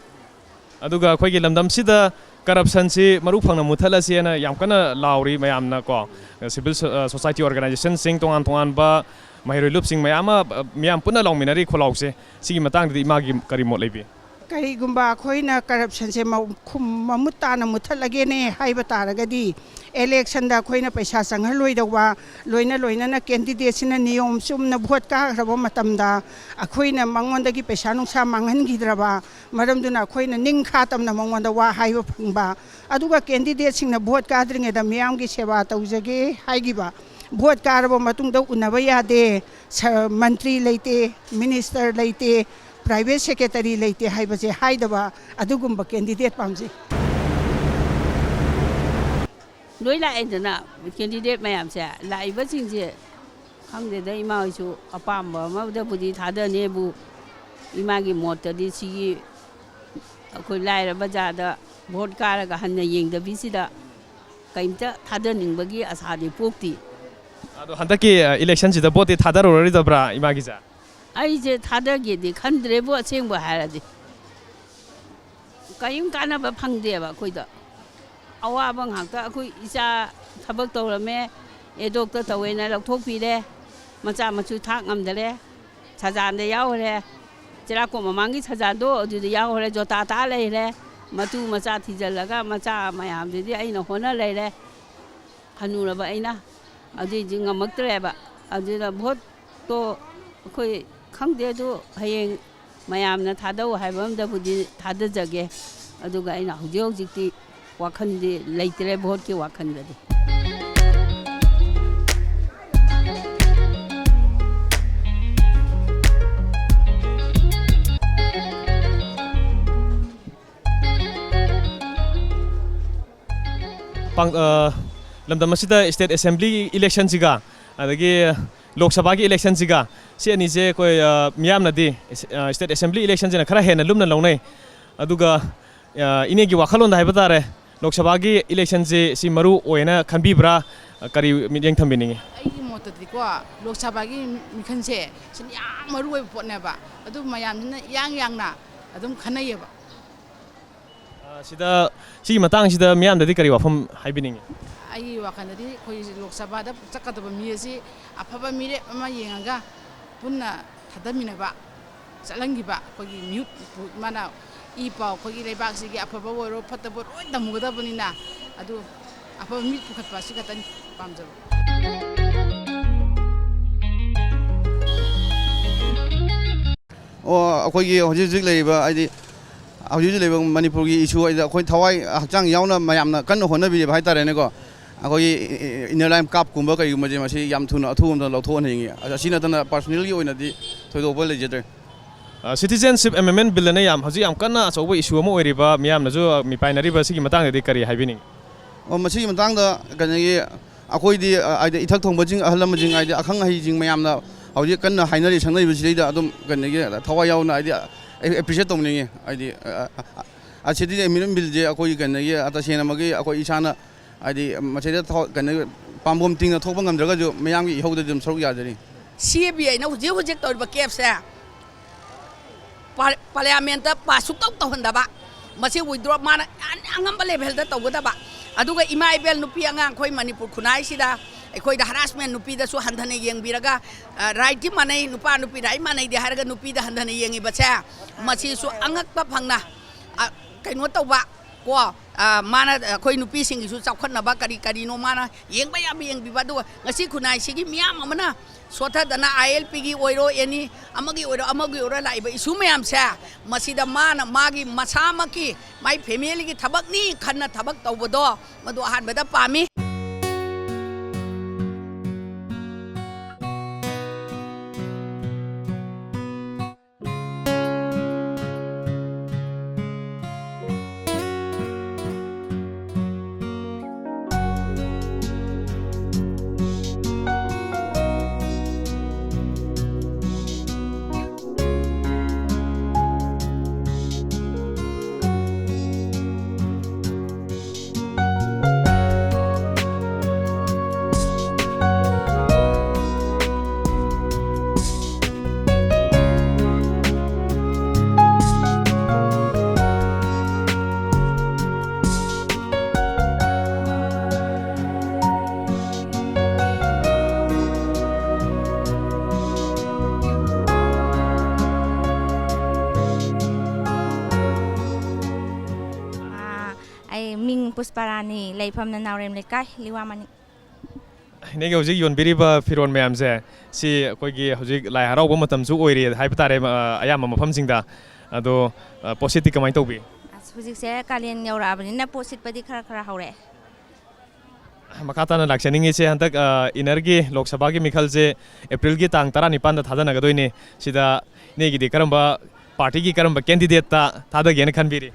ꯑꯗꯨꯒ ꯑꯩꯈꯣꯏꯒꯤ ꯂꯝꯗꯝꯁꯤꯗ ꯀꯔꯞꯁꯟꯁꯤ ꯃꯔꯨ ꯐꯪꯅ ꯃꯨꯠꯊꯠꯂꯁꯦꯅ ꯌꯥꯝ ꯀꯟꯅ ꯂꯥꯎꯔꯤ ꯃꯌꯥꯝꯅ ꯀꯣ꯫ ꯁꯤꯚꯤꯜ ꯁꯣ-, ꯑ, ꯁꯣꯁꯥꯏꯇꯤ ꯑꯣꯔꯒꯅꯥꯏꯖꯦꯁꯟꯁꯤꯡ, ꯇꯣꯉꯥꯟ ꯇꯣꯉꯥꯟꯕ ꯃꯍꯩꯔꯣꯏ ꯂꯨꯞꯁꯤꯡ ꯃꯌꯥꯝ ꯑꯃ, ꯑ, ꯃꯤꯌꯥꯝ ꯄꯨꯟꯅ ꯂꯥꯎꯃꯤꯟꯅꯔꯤ ꯈꯣꯜꯂꯥꯎꯁꯦ꯫ ꯁꯤꯒꯤ ꯃꯇꯥꯡꯗꯗꯤ ꯏꯃꯥꯒꯤ ꯀꯔꯤ ꯃꯣꯠ ꯂꯩꯕꯤ? ꯀꯔꯤꯒꯨꯝꯕ ꯑꯩꯈꯣꯏꯅ ꯀꯔꯞꯁꯟꯁꯦ ꯃ-, ꯈꯨꯝ-, ꯃꯃꯨꯠ ꯇꯥꯅ ꯃꯨꯠꯊꯠꯂꯒꯦꯅꯦ ꯍꯥꯏꯕ ꯇꯥꯔꯒꯗꯤ, ꯏꯂꯦꯛꯁꯟꯗ ꯑꯩꯈꯣꯏꯅ ꯄꯩꯁꯥ ꯆꯪꯍꯜꯂꯣꯏꯗꯧꯕ, ꯂꯣꯏꯅ ꯂꯣꯏꯅꯅ ꯀꯦꯟꯗꯤꯗꯦꯠꯁꯤꯅ ꯅꯤꯌꯣꯝ ꯆꯨꯝꯅ ꯚꯣꯠ ꯀꯥꯈ꯭ꯔꯕ ꯃꯇꯝꯗ ꯑꯩꯈꯣꯏꯅ ꯃꯉꯣꯟꯗꯒꯤ ꯄꯩꯁꯥ ꯅꯨꯡꯁꯥ ꯃꯥꯡꯍꯟꯈꯤꯗ꯭ꯔꯕ, ꯃꯔꯝꯗꯨꯅ ꯑꯩꯈꯣꯏꯅ ꯅꯤꯡꯈꯥ ꯇꯝꯅ ꯃꯉꯣꯟꯗ ꯋꯥ ꯍꯥꯏꯕ ꯐꯪꯕ, ꯑꯗꯨꯒ ꯀꯦꯟꯗꯤꯗꯦꯠꯁꯤꯡꯅ ꯚꯣꯠ ꯀꯥꯗ꯭ꯔꯤꯉꯩꯗ ꯃꯤꯌꯥꯝꯒꯤ ꯁꯦꯕꯥ ꯇꯧꯖꯒꯦ ꯍꯥꯏꯈꯤꯕ, ꯚꯣꯠ ꯀꯥꯔꯕ ꯃꯇꯨꯡꯗ ꯎꯅꯕ ꯌꯥꯗꯦ, ꯁ-, ꯃꯟꯇ꯭ꯔꯤ ꯂꯩꯇꯦ, ꯃꯤꯅꯤꯁꯇꯔ ꯂꯩꯇꯦ, ꯄ꯭ꯔꯥꯏꯚꯦꯠ ꯁꯦꯀ꯭ꯔꯦꯇꯔꯤ ꯂꯩꯇꯦ ꯍꯥꯏꯕꯁꯦ ꯍꯥꯏꯗꯕ ꯑꯗꯨꯒꯨꯝꯕ ꯀꯦꯟꯗꯤꯗꯦꯠ ꯄꯥꯝꯖꯩ꯫ ꯂꯣꯏ ꯂꯥꯛꯑꯦꯗꯅ, ꯀꯦꯟꯗꯤꯗꯦꯠ ꯃꯌꯥꯝꯁꯦ, ꯂꯥꯛꯏꯕꯁꯤꯡꯁꯦ ꯈꯪꯗꯦꯗ, ꯏꯃꯥ ꯍꯣꯏꯁꯨ ꯑꯄꯥꯝꯕ ꯑꯃꯗꯕꯨꯗꯤ ꯊꯥꯗꯅꯦꯕꯨ, ꯏꯃꯥꯒꯤ ꯃꯣꯠꯇꯗꯤ ꯁꯤꯒꯤ ꯑꯩꯈꯣꯏ ꯂꯥꯏꯔ ꯕꯖꯥꯔꯗ ꯚꯣꯠ ꯀꯥꯔꯒ ꯍꯟꯅ ꯌꯦꯡꯗꯕꯤꯁꯤꯗ ꯀꯩꯝꯇ ꯊꯥꯗꯅꯤꯡꯕꯒꯤ ꯑꯁꯥꯗꯤ ꯄꯣꯛꯇꯦ꯫ ꯑꯗꯣ ꯍꯟꯗꯛꯀꯤ, ꯑ, ꯏꯂꯦꯛꯁꯟꯁꯤꯗ ꯚꯣꯠꯇꯤ ꯊꯥꯗꯔꯨꯔꯣꯏꯗꯕ꯭ꯔꯥ ꯏꯃꯥꯒꯤꯁꯦ? ꯑꯩꯁꯦ ꯊꯥꯗꯒꯦꯗꯤ ꯈꯟꯗ꯭ꯔꯦꯕꯨ, ꯑꯁꯦꯡꯕ ꯍꯥꯏꯔꯗꯤ꯫ ꯀꯔꯤꯝ ꯀꯥꯟꯅꯕ ꯐꯪꯗꯦꯕ ꯑꯩꯈꯣꯏꯗ꯫ ꯑꯋꯥꯕ ꯉꯥꯛꯇ꯫ ꯑꯩꯈꯣꯏ ꯏꯆꯥ ꯊꯕꯛ ꯇꯧꯔꯝꯃꯦ, ꯑꯦꯗꯣꯛꯇ ꯇꯧꯋꯦꯅ ꯂꯧꯊꯣꯛꯄꯤꯔꯦ, ꯃꯆꯥ ꯃꯁꯨ ꯊꯥꯛ ꯉꯝꯗꯔꯦ, ꯁꯖꯥꯟꯗ ꯌꯥꯎꯈ꯭ꯔꯦ, ꯆꯦꯔꯥꯀꯣꯠ ꯃꯃꯥꯡꯒꯤ ꯁꯖꯥꯟꯗꯣ ꯑꯗꯨꯗ ꯌꯥꯎꯈ꯭ꯔꯦ, ꯖꯣꯇꯥ ꯇꯥ ꯂꯩꯔꯦ, ꯃꯇꯨ ꯃꯆꯥ ꯊꯤꯖꯤꯜꯂꯒ ꯃꯆꯥ ꯃꯌꯥꯝꯗꯨꯗꯤ ꯑꯩꯅ ꯍꯣꯠꯅ ꯂꯩꯔꯦ꯫ ꯍꯅꯨꯔꯕ ꯑꯩꯅ, ꯑꯗꯨꯏꯗꯤ ꯉꯝꯃꯛꯇ꯭ꯔꯦꯕ꯫ ꯑꯗꯨꯅ ꯚꯣꯠꯇꯣ ꯑꯩꯈꯣꯏ ꯈꯪꯗꯦ, ꯑꯗꯨ ꯍꯌꯦꯡ ꯃꯌꯥꯝꯅ ꯊꯥꯗꯧ ꯍꯥꯏꯕ ꯑꯝꯗꯕꯨꯗꯤ ꯊꯥꯗꯖꯒꯦ꯫ ꯑꯗꯨꯒ ꯑꯩꯅ ꯍꯧꯖꯤꯛ ꯍꯧꯖꯤꯛꯇꯤ ꯋꯥꯈꯜꯗꯤ ꯂꯩꯇ꯭ꯔꯦ, ꯚꯣꯠꯀꯤ ꯋꯥꯈꯜꯗꯗꯤ꯫ ꯄꯥꯡ-, ꯑ, ꯂꯝꯗꯝ ꯑꯁꯤꯗ ꯁ꯭ꯇꯦꯠ ꯑꯦꯁꯦꯝꯕ꯭ꯂꯤ ꯏꯂꯦꯛꯁꯟꯁꯤꯒ ꯑꯗꯒꯤ ꯂꯣꯛ ꯁꯚꯥꯒꯤ ꯏꯂꯦꯛꯁꯟꯁꯤꯒ, ꯁꯤ ꯑꯅꯤꯁꯦ ꯑꯩꯈꯣꯏ, ꯑ, ꯃꯤꯌꯥꯝꯅꯗꯤ ꯑꯦꯁ-, ꯑ, ꯁ꯭ꯇꯦꯠ ꯑꯦꯁꯦꯝꯕ꯭ꯂꯤ ꯏꯂꯦꯛꯁꯟꯁꯤꯅ ꯈꯔ ꯍꯦꯟꯅ ꯂꯨꯝꯅ ꯂꯧꯅꯩ꯫ ꯑꯗꯨꯒ, ꯑ, ꯏꯅꯦꯒꯤ ꯋꯥꯈꯜꯂꯣꯟꯗ ꯍꯥꯏꯕ ꯇꯥꯔꯦ, ꯂꯣꯛ ꯁꯚꯥꯒꯤ ꯏꯂꯦꯛꯁꯟꯁꯦ ꯁꯤ ꯃꯔꯨ ꯑꯣꯏꯅ ꯈꯟꯕꯤꯕ꯭ꯔꯥ? ꯀꯔꯤ ꯃꯤꯠꯌꯦꯡ ꯊꯝꯕꯤꯅꯤꯡꯉꯤ? ꯑꯩꯒꯤ ꯃꯣꯠꯇꯗꯤꯀꯣ, ꯂꯣꯛ ꯁꯚꯥꯒꯤ ꯃꯤꯈꯜꯁꯦ ꯁꯤꯅ ꯌꯥꯝ ꯃꯔꯨ ꯑꯣꯏꯕ ꯄꯣꯠꯅꯦꯕ꯫ ꯑꯗꯨ ꯃꯌꯥꯝꯁꯤꯅ ꯏꯌꯥꯡ ꯌꯥꯡꯅ ꯑꯗꯨꯝ ꯈꯟꯅꯩꯌꯦꯕ꯫ ꯑ, ꯁꯤꯗ, ꯁꯤꯒꯤ ꯃꯇꯥꯡꯁꯤꯗ ꯃꯤꯌꯥꯝꯗꯗꯤ ꯀꯔꯤ ꯋꯥꯐꯝ ꯍꯥꯏꯕꯤꯅꯤꯡꯉꯤ? ꯑꯩꯒꯤ ꯋꯥꯈꯜꯗꯗꯤ ꯑꯩꯈꯣꯏ ꯂꯣꯛ ꯁꯚꯥꯗ ꯆꯠꯀꯗꯕ ꯃꯤ ꯑꯁꯤ ꯑꯐꯕ ꯃꯤꯔꯦꯞ ꯑꯃ ꯌꯦꯡꯉꯒ ꯄꯨꯟꯅ ꯊꯥꯗꯃꯤꯟꯅꯕ, ꯆꯠꯍꯟꯈꯤꯕ ꯑꯩꯈꯣꯏꯒꯤ ꯃꯤꯍꯨꯠ, ꯃꯥꯅ ꯏ ꯄꯥꯎ ꯑꯩꯈꯣꯏꯒꯤ ꯂꯩꯕꯥꯛꯁꯤꯒꯤ ꯑꯐꯕ ꯑꯣꯏꯔꯣ ꯐꯠꯇꯕ ꯂꯣꯏ ꯇꯝꯃꯨꯒꯗꯕꯅꯤꯅ, ꯑꯗꯨ ꯑꯐꯕ ꯃꯤ ꯄꯨꯈꯠꯄ ꯑꯁꯤ ꯈꯛꯇꯅꯤ ꯄꯥꯝꯖꯕ꯫ ꯑꯣ, ꯑꯩꯈꯣꯏꯒꯤ ꯍꯧꯖꯤꯛ ꯍꯧꯖꯤꯛ ꯂꯩꯔꯤꯕ, ꯍꯥꯏꯗꯤ, ꯍꯧꯖꯤꯛ ꯍꯧꯖꯤꯛ ꯂꯩꯕ ꯃꯅꯤꯄꯨꯔꯒꯤ ꯏꯁꯨ ꯍꯥꯏꯗꯤ ꯑꯩꯈꯣꯏ ꯊꯋꯥꯏ ꯍꯛꯆꯥꯡ ꯌꯥꯎꯅ ꯃꯌꯥꯝꯅ ꯀꯟꯅ ꯍꯣꯠꯅꯕꯤꯔꯤꯕ ꯍꯥꯏꯇꯥꯔꯦꯅꯦꯀꯣ꯫ ꯑꯩꯈꯣꯏꯒꯤ ꯏ-, ꯏ-, ꯏꯅꯔ ꯂꯥꯏꯟ ꯀꯥꯞꯀꯨꯝꯕ ꯀꯩꯒꯨꯝꯕꯁꯦ ꯃꯁꯤ ꯌꯥꯝ ꯊꯨꯅ ꯑꯊꯨꯕ ꯑꯃꯗ ꯂꯧꯊꯣꯛꯍꯟꯅꯤꯡꯉꯤ꯫ ꯑꯁꯤ ꯅꯠꯇꯅ ꯄꯥꯔꯁꯣꯅꯦꯜꯒꯤ ꯑꯣꯏꯅꯗꯤ ꯊꯣꯏꯗꯣꯛꯄ ꯂꯩꯖꯗ꯭ꯔꯦ꯫ ꯑ, ꯁꯤꯇꯤꯖꯦꯟꯁꯤꯞ ꯑꯦꯃꯦꯟꯃꯦꯟ ꯕꯤꯜ ꯑꯅ ꯌꯥꯝ, ꯍꯧꯖꯤꯛ ꯌꯥꯝ ꯀꯟꯅ ꯑꯆꯧꯕ ꯏꯁꯨ ꯑꯃ ꯑꯣꯏꯔꯤꯕ, ꯃꯤꯌꯥꯝꯅꯁꯨ, ꯑ, ꯃꯤꯄꯥꯏꯅꯔꯤꯕ ꯁꯤꯒꯤ ꯃꯇꯥꯡꯗꯗꯤ ꯀꯔꯤ ꯍꯥꯏꯕꯤꯅꯤꯡꯉꯤ? ꯑꯣ, ꯃꯁꯤꯒꯤ ꯃꯇꯥꯡꯗ ꯀꯩꯅꯣꯒꯤ ꯑꯩꯈꯣꯏꯗꯤ, ꯑ, ꯍꯥꯏꯗꯤ ꯏꯊꯛ ꯊꯣꯡꯕꯁꯤꯡ, ꯑꯍꯜ ꯂꯃꯟꯁꯤꯡ, ꯍꯥꯏꯗꯤ ꯑꯈꯪ ꯑꯍꯩꯁꯤꯡ ꯃꯌꯥꯝꯅ ꯍꯧꯖꯤꯛ ꯀꯟꯅ ꯍꯥꯏꯅꯔꯤ ꯁꯛꯅꯔꯤꯕꯁꯤꯗꯩꯗ ꯑꯗꯨꯝ ꯀꯩꯅꯣꯒꯤ ꯊꯋꯥꯏ ꯌꯥꯎꯅ ꯍꯥꯏꯗꯤ ꯑꯦ-, ꯑꯦꯄ꯭ꯔꯤꯁꯤꯌꯦꯠ ꯇꯧꯅꯤꯡꯉꯤ꯫ ꯍꯥꯏꯗꯤ, ꯑ, ꯑ, ꯑ, ꯑꯁꯤꯗꯤ ꯑꯦꯃꯦꯟꯃꯦꯟ ꯕꯤꯜꯁꯦ ꯑꯩꯈꯣꯏꯒꯤ ꯀꯩꯅꯣꯒꯤ ꯇꯁꯦꯡꯅꯃꯛꯀꯤ ꯑꯩꯈꯣꯏ ꯏꯁꯥꯅ ꯍꯥꯏꯗꯤ ꯃꯁꯤꯗ ꯊꯋꯥ-, ꯀꯩꯅꯣ ꯄꯥꯝꯕꯣꯝ ꯇꯤꯡꯅ ꯊꯣꯛꯄ ꯉꯝꯗ꯭ꯔꯒꯁꯨ ꯃꯌꯥꯝꯒꯤ ꯏꯍꯧꯗꯗꯤ ꯑꯗꯨꯝ ꯁꯔꯨꯛ ꯌꯥꯖꯔꯤ꯫ ꯁꯤ ꯑꯦ ꯕꯤ ꯑꯥꯏꯅ ꯍꯧꯖꯤꯛ ꯍꯧꯖꯤꯛ ꯇꯧꯔꯤꯕ ꯀꯦꯞꯁꯦ ꯄꯥ-, ꯄꯥꯔꯂꯤꯌꯥꯃꯦꯟꯠꯇ ꯄꯥꯁ ꯁꯨꯛꯇꯧ ꯇꯧꯍꯟꯗꯕ, ꯃꯁꯤ ꯋꯤꯗ꯭ꯔꯣ ꯃꯥꯅ ꯑꯉꯝꯕ ꯂꯦꯚꯦꯜꯗ ꯇꯧꯒꯗꯕ꯫ ꯑꯗꯨꯒ ꯏꯃꯥ ꯏꯕꯦꯜ ꯅꯨꯄꯤ ꯑꯉꯥꯡ ꯑꯩꯈꯣꯏ ꯃꯅꯤꯄꯨꯔ ꯈꯨꯟꯅꯥꯏꯁꯤꯗ ꯑꯩꯈꯣꯏꯗ ꯍꯔꯥꯁꯃꯦꯟ ꯅꯨꯄꯤꯗꯁꯨ ꯍꯟꯊꯅ ꯌꯦꯡꯕꯤꯔꯒ, ꯑ, ꯔꯥꯏꯠꯇꯤ ꯃꯥꯟꯅꯩ, ꯅꯨꯄꯥ ꯅꯨꯄꯤ ꯔꯥꯏꯠ ꯃꯥꯟꯅꯩꯗꯤ ꯍꯥꯏꯔꯒ ꯅꯨꯄꯤꯗ ꯍꯟꯊꯅ ꯌꯦꯡꯉꯤꯕꯁꯦ ꯃꯁꯤꯁꯨ ꯑꯉꯛꯄ ꯐꯪꯅ, ꯑ, ꯀꯩꯅꯣ ꯇꯧꯕ ꯀꯣ, ꯑ, ꯃꯥꯅ ꯑꯩꯈꯣꯏ ꯅꯨꯄꯤꯁꯤꯡꯒꯤꯁꯨ ꯆꯥꯎꯈꯠꯅꯕ ꯀꯔꯤ ꯀꯔꯤꯅꯣ ꯃꯥꯅ ꯌꯦꯡꯕ ꯌꯥꯕ ꯌꯦꯡꯕꯤꯕ꯫ ꯑꯗꯨꯒ ꯉꯁꯤ ꯈꯨꯟꯅꯥꯏꯁꯤꯒꯤ ꯃꯤꯌꯥꯝ ꯑꯃꯅ ꯁꯣꯠꯊꯗꯅ ꯑꯥꯏ ꯑꯦꯜ ꯄꯤꯒꯤ ꯑꯣꯏꯔꯣ, ꯑꯦꯅꯤ ꯑꯃꯒꯤ ꯑꯣꯏꯔꯣ, ꯑꯃꯒꯤ ꯑꯣꯏꯔꯣ, ꯂꯥꯛꯏꯕ ꯏꯁꯨ ꯃꯌꯥꯝꯁꯦ, ꯃꯁꯤꯗ ꯃꯥꯅ ꯃꯥꯒꯤ ꯃꯁꯥꯃꯛꯀꯤ, ꯃꯥꯏ ꯐꯦꯃꯤꯂꯤꯒꯤ ꯊꯕꯛꯅꯤ ꯈꯟꯅ ꯊꯕꯛ ꯇꯧꯕꯗꯣ ꯃꯗꯨ ꯑꯍꯥꯟꯕꯗ ꯄꯥꯝꯃꯤ꯫ ꯄꯔꯥꯅꯤ, ꯂꯩꯐꯝꯅ ꯅꯥꯎꯔꯦꯝ ꯂꯩꯀꯥꯏ, ꯂꯤꯋꯥ ꯃꯅꯤ꯫ ꯏꯅꯦꯒꯤ ꯍꯧꯖꯤꯛ ꯌꯣꯟꯕꯤꯔꯤꯕ ꯐꯤꯔꯣꯜ ꯃꯌꯥꯝꯁꯦ, ꯁꯤ ꯑꯩꯈꯣꯏꯒꯤ ꯍꯧꯖꯤꯛ ꯂꯥꯏ ꯍꯔꯥꯎꯕ ꯃꯇꯝꯁꯨ ꯑꯣꯏꯔꯤ ꯍꯥꯏꯕ ꯇꯥꯔꯦ, ꯑ, ꯑꯌꯥꯝꯕ ꯃꯐꯝꯁꯤꯡꯗ꯫ ꯑꯗꯣ, ꯑ, ꯄꯣꯠꯁꯤꯠꯇꯤ ꯀꯃꯥꯏꯅ ꯇꯧꯕꯤ? ꯑꯁ, ꯍꯧꯖꯤꯛꯁꯦ ꯀꯥꯂꯦꯟ ꯌꯧꯔꯛꯑꯕꯅꯤꯅ ꯄꯣꯠ ꯁꯤꯠꯄꯗꯤ ꯈꯔ ꯈꯔ ꯍꯧꯔꯛꯑꯦ꯫ ꯃꯈꯥ ꯇꯥꯅ ꯂꯥꯛꯆꯅꯤꯡꯉꯤꯁꯦ, ꯍꯟꯗꯛ, ꯑ, ꯏꯅꯔꯒꯤ ꯂꯣꯛ ꯁꯚꯥꯒꯤ ꯃꯤꯈꯜꯁꯦ ꯑꯦꯄ꯭ꯔꯤꯜꯒꯤ ꯇꯥꯡ ꯇꯔꯥꯅꯤꯄꯥꯟꯗ ꯊꯥꯗꯅꯒꯗꯣꯏꯅꯦ꯫ ꯁꯤꯗ ꯏꯅꯦꯒꯤꯗꯤ ꯀꯔꯝꯕ ꯄꯥꯔꯇꯤꯒꯤ ꯀꯔꯝꯕ ꯀꯦꯟꯗꯤꯗꯦꯠꯇ ꯊꯥꯗꯒꯦꯅ ꯈꯟꯕꯤꯔꯤ?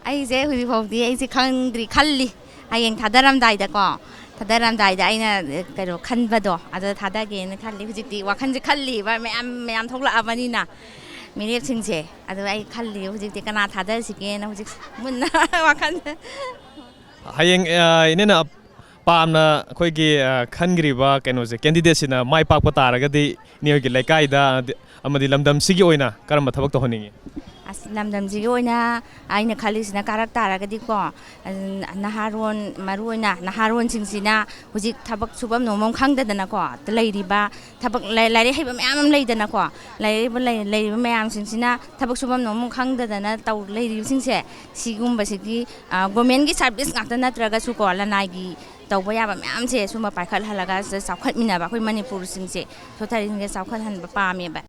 ꯑꯩꯁꯦ ꯍꯧꯖꯤꯛ ꯐꯥꯎꯗꯤ ꯑꯩꯁꯦ ꯈꯪꯗ꯭ꯔꯤ, ꯈꯜꯂꯤ꯫ ꯍꯌꯦꯡ ꯊꯥꯗꯔꯝꯗꯥꯏꯗꯀꯣ, ꯊꯥꯗꯔꯝꯗꯥꯏꯗ ꯑꯩꯅ, ꯑꯦ, ꯀꯩꯅꯣ ꯈꯟꯕꯗꯣ ꯑꯗꯨ ꯊꯥꯗꯒꯦꯅ ꯈꯜꯂꯤ꯫ ꯍꯧꯖꯤꯛꯇꯤ ꯋꯥꯈꯜꯁꯦ ꯈꯜꯂꯤꯕ, ꯃꯌꯥꯝ, ꯃꯌꯥꯝ ꯊꯣꯛꯂꯛꯑꯕꯅꯤꯅ ꯃꯤꯔꯦꯞꯁꯤꯡꯁꯦ꯫ ꯑꯗꯨ ꯑꯩ ꯈꯜꯂꯤ ꯍꯧꯖꯤꯛꯇꯤ ꯀꯅꯥ ꯊꯥꯗꯁꯤꯒꯦꯅ ꯍꯧꯖꯤꯛ ꯃꯨꯟꯅ ꯋꯥꯈꯜ꯫ ꯍꯌꯦꯡ, ꯑ, ꯏꯅꯦꯅ ꯑꯞ-, ꯄꯥꯝꯅ ꯑꯩꯈꯣꯏꯒꯤ, ꯑ, ꯈꯟꯈ꯭ꯔꯤꯕ ꯀꯩꯅꯣꯁꯦ, ꯀꯦꯟꯗꯤꯗꯦꯠꯁꯤꯅ ꯃꯥꯏ ꯄꯥꯛꯄ ꯇꯥꯔꯒꯗꯤ ꯏꯅꯦ ꯍꯣꯏꯒꯤ ꯂꯩꯀꯥꯏꯗ ꯑꯃꯗꯤ ꯂꯝꯗꯝꯁꯤꯒꯤ ꯑꯣꯏꯅ ꯀꯔꯝꯕ ꯊꯕꯛ ꯇꯧꯍꯟꯅꯤꯡꯉꯤ? ꯑꯁ, ꯂꯝꯗꯝꯁꯤꯒꯤ ꯑꯣꯏꯅ ꯑꯩꯅ ꯈꯜꯂꯤꯁꯤꯅ ꯀꯥꯔꯛ ꯇꯥꯔꯒꯗꯤꯀꯣ, ꯅꯍꯥꯔꯣꯟ, ꯃꯔꯨꯑꯣꯏꯅ ꯅꯍꯥꯔꯣꯟꯁꯤꯡꯁꯤꯅ ꯍꯧꯖꯤꯛ ꯊꯕꯛ ꯁꯨꯐꯝ ꯅꯣꯝꯐꯝ ꯈꯪꯗꯗꯅꯀꯣ ꯂꯩꯔꯤꯕ, ꯊꯕꯛ ꯂꯥꯏ-, ꯂꯥꯏꯔꯤꯛ ꯍꯩꯕ ꯃꯌꯥꯝ ꯑꯃ ꯂꯩꯗꯅꯀꯣ, ꯂꯥꯏꯔꯤꯛ ꯍꯩꯕ ꯂꯩ-, ꯂꯩꯔꯤꯕ ꯃꯌꯥꯝꯁꯤꯡꯁꯤꯅ ꯊꯕꯛ ꯁꯨꯐꯝ ꯅꯣꯝꯐꯝ ꯈꯪꯗꯗꯅ ꯇꯧ ꯂꯩꯔꯤꯕꯁꯤꯡꯁꯦ, ꯁꯤꯒꯨꯝꯕꯁꯤꯒꯤ, ꯑ, ꯒꯣꯔꯃꯦꯟꯒꯤ ꯁꯥꯔꯚꯤꯁ ꯉꯥꯛꯇ ꯅꯠꯇ꯭ꯔꯒꯁꯨꯀꯣ, ꯂꯅꯥꯏꯒꯤ ꯇꯧꯕ ꯌꯥꯕ ꯃꯌꯥꯝꯁꯦ ꯁꯨꯝꯕ ꯄꯥꯏꯈꯠꯍꯜꯂꯒ ꯆ-, ꯆꯥꯎꯈꯠꯃꯤꯟꯅꯕ ꯑꯩꯈꯣꯏ ꯃꯅꯤꯄꯨꯔꯁꯤꯡꯁꯦ, ꯁꯣꯊꯔꯤꯁꯤꯡꯁꯦ ꯆꯥꯎꯈꯠꯍꯟꯕ ꯄꯥꯝꯃꯦꯕ꯫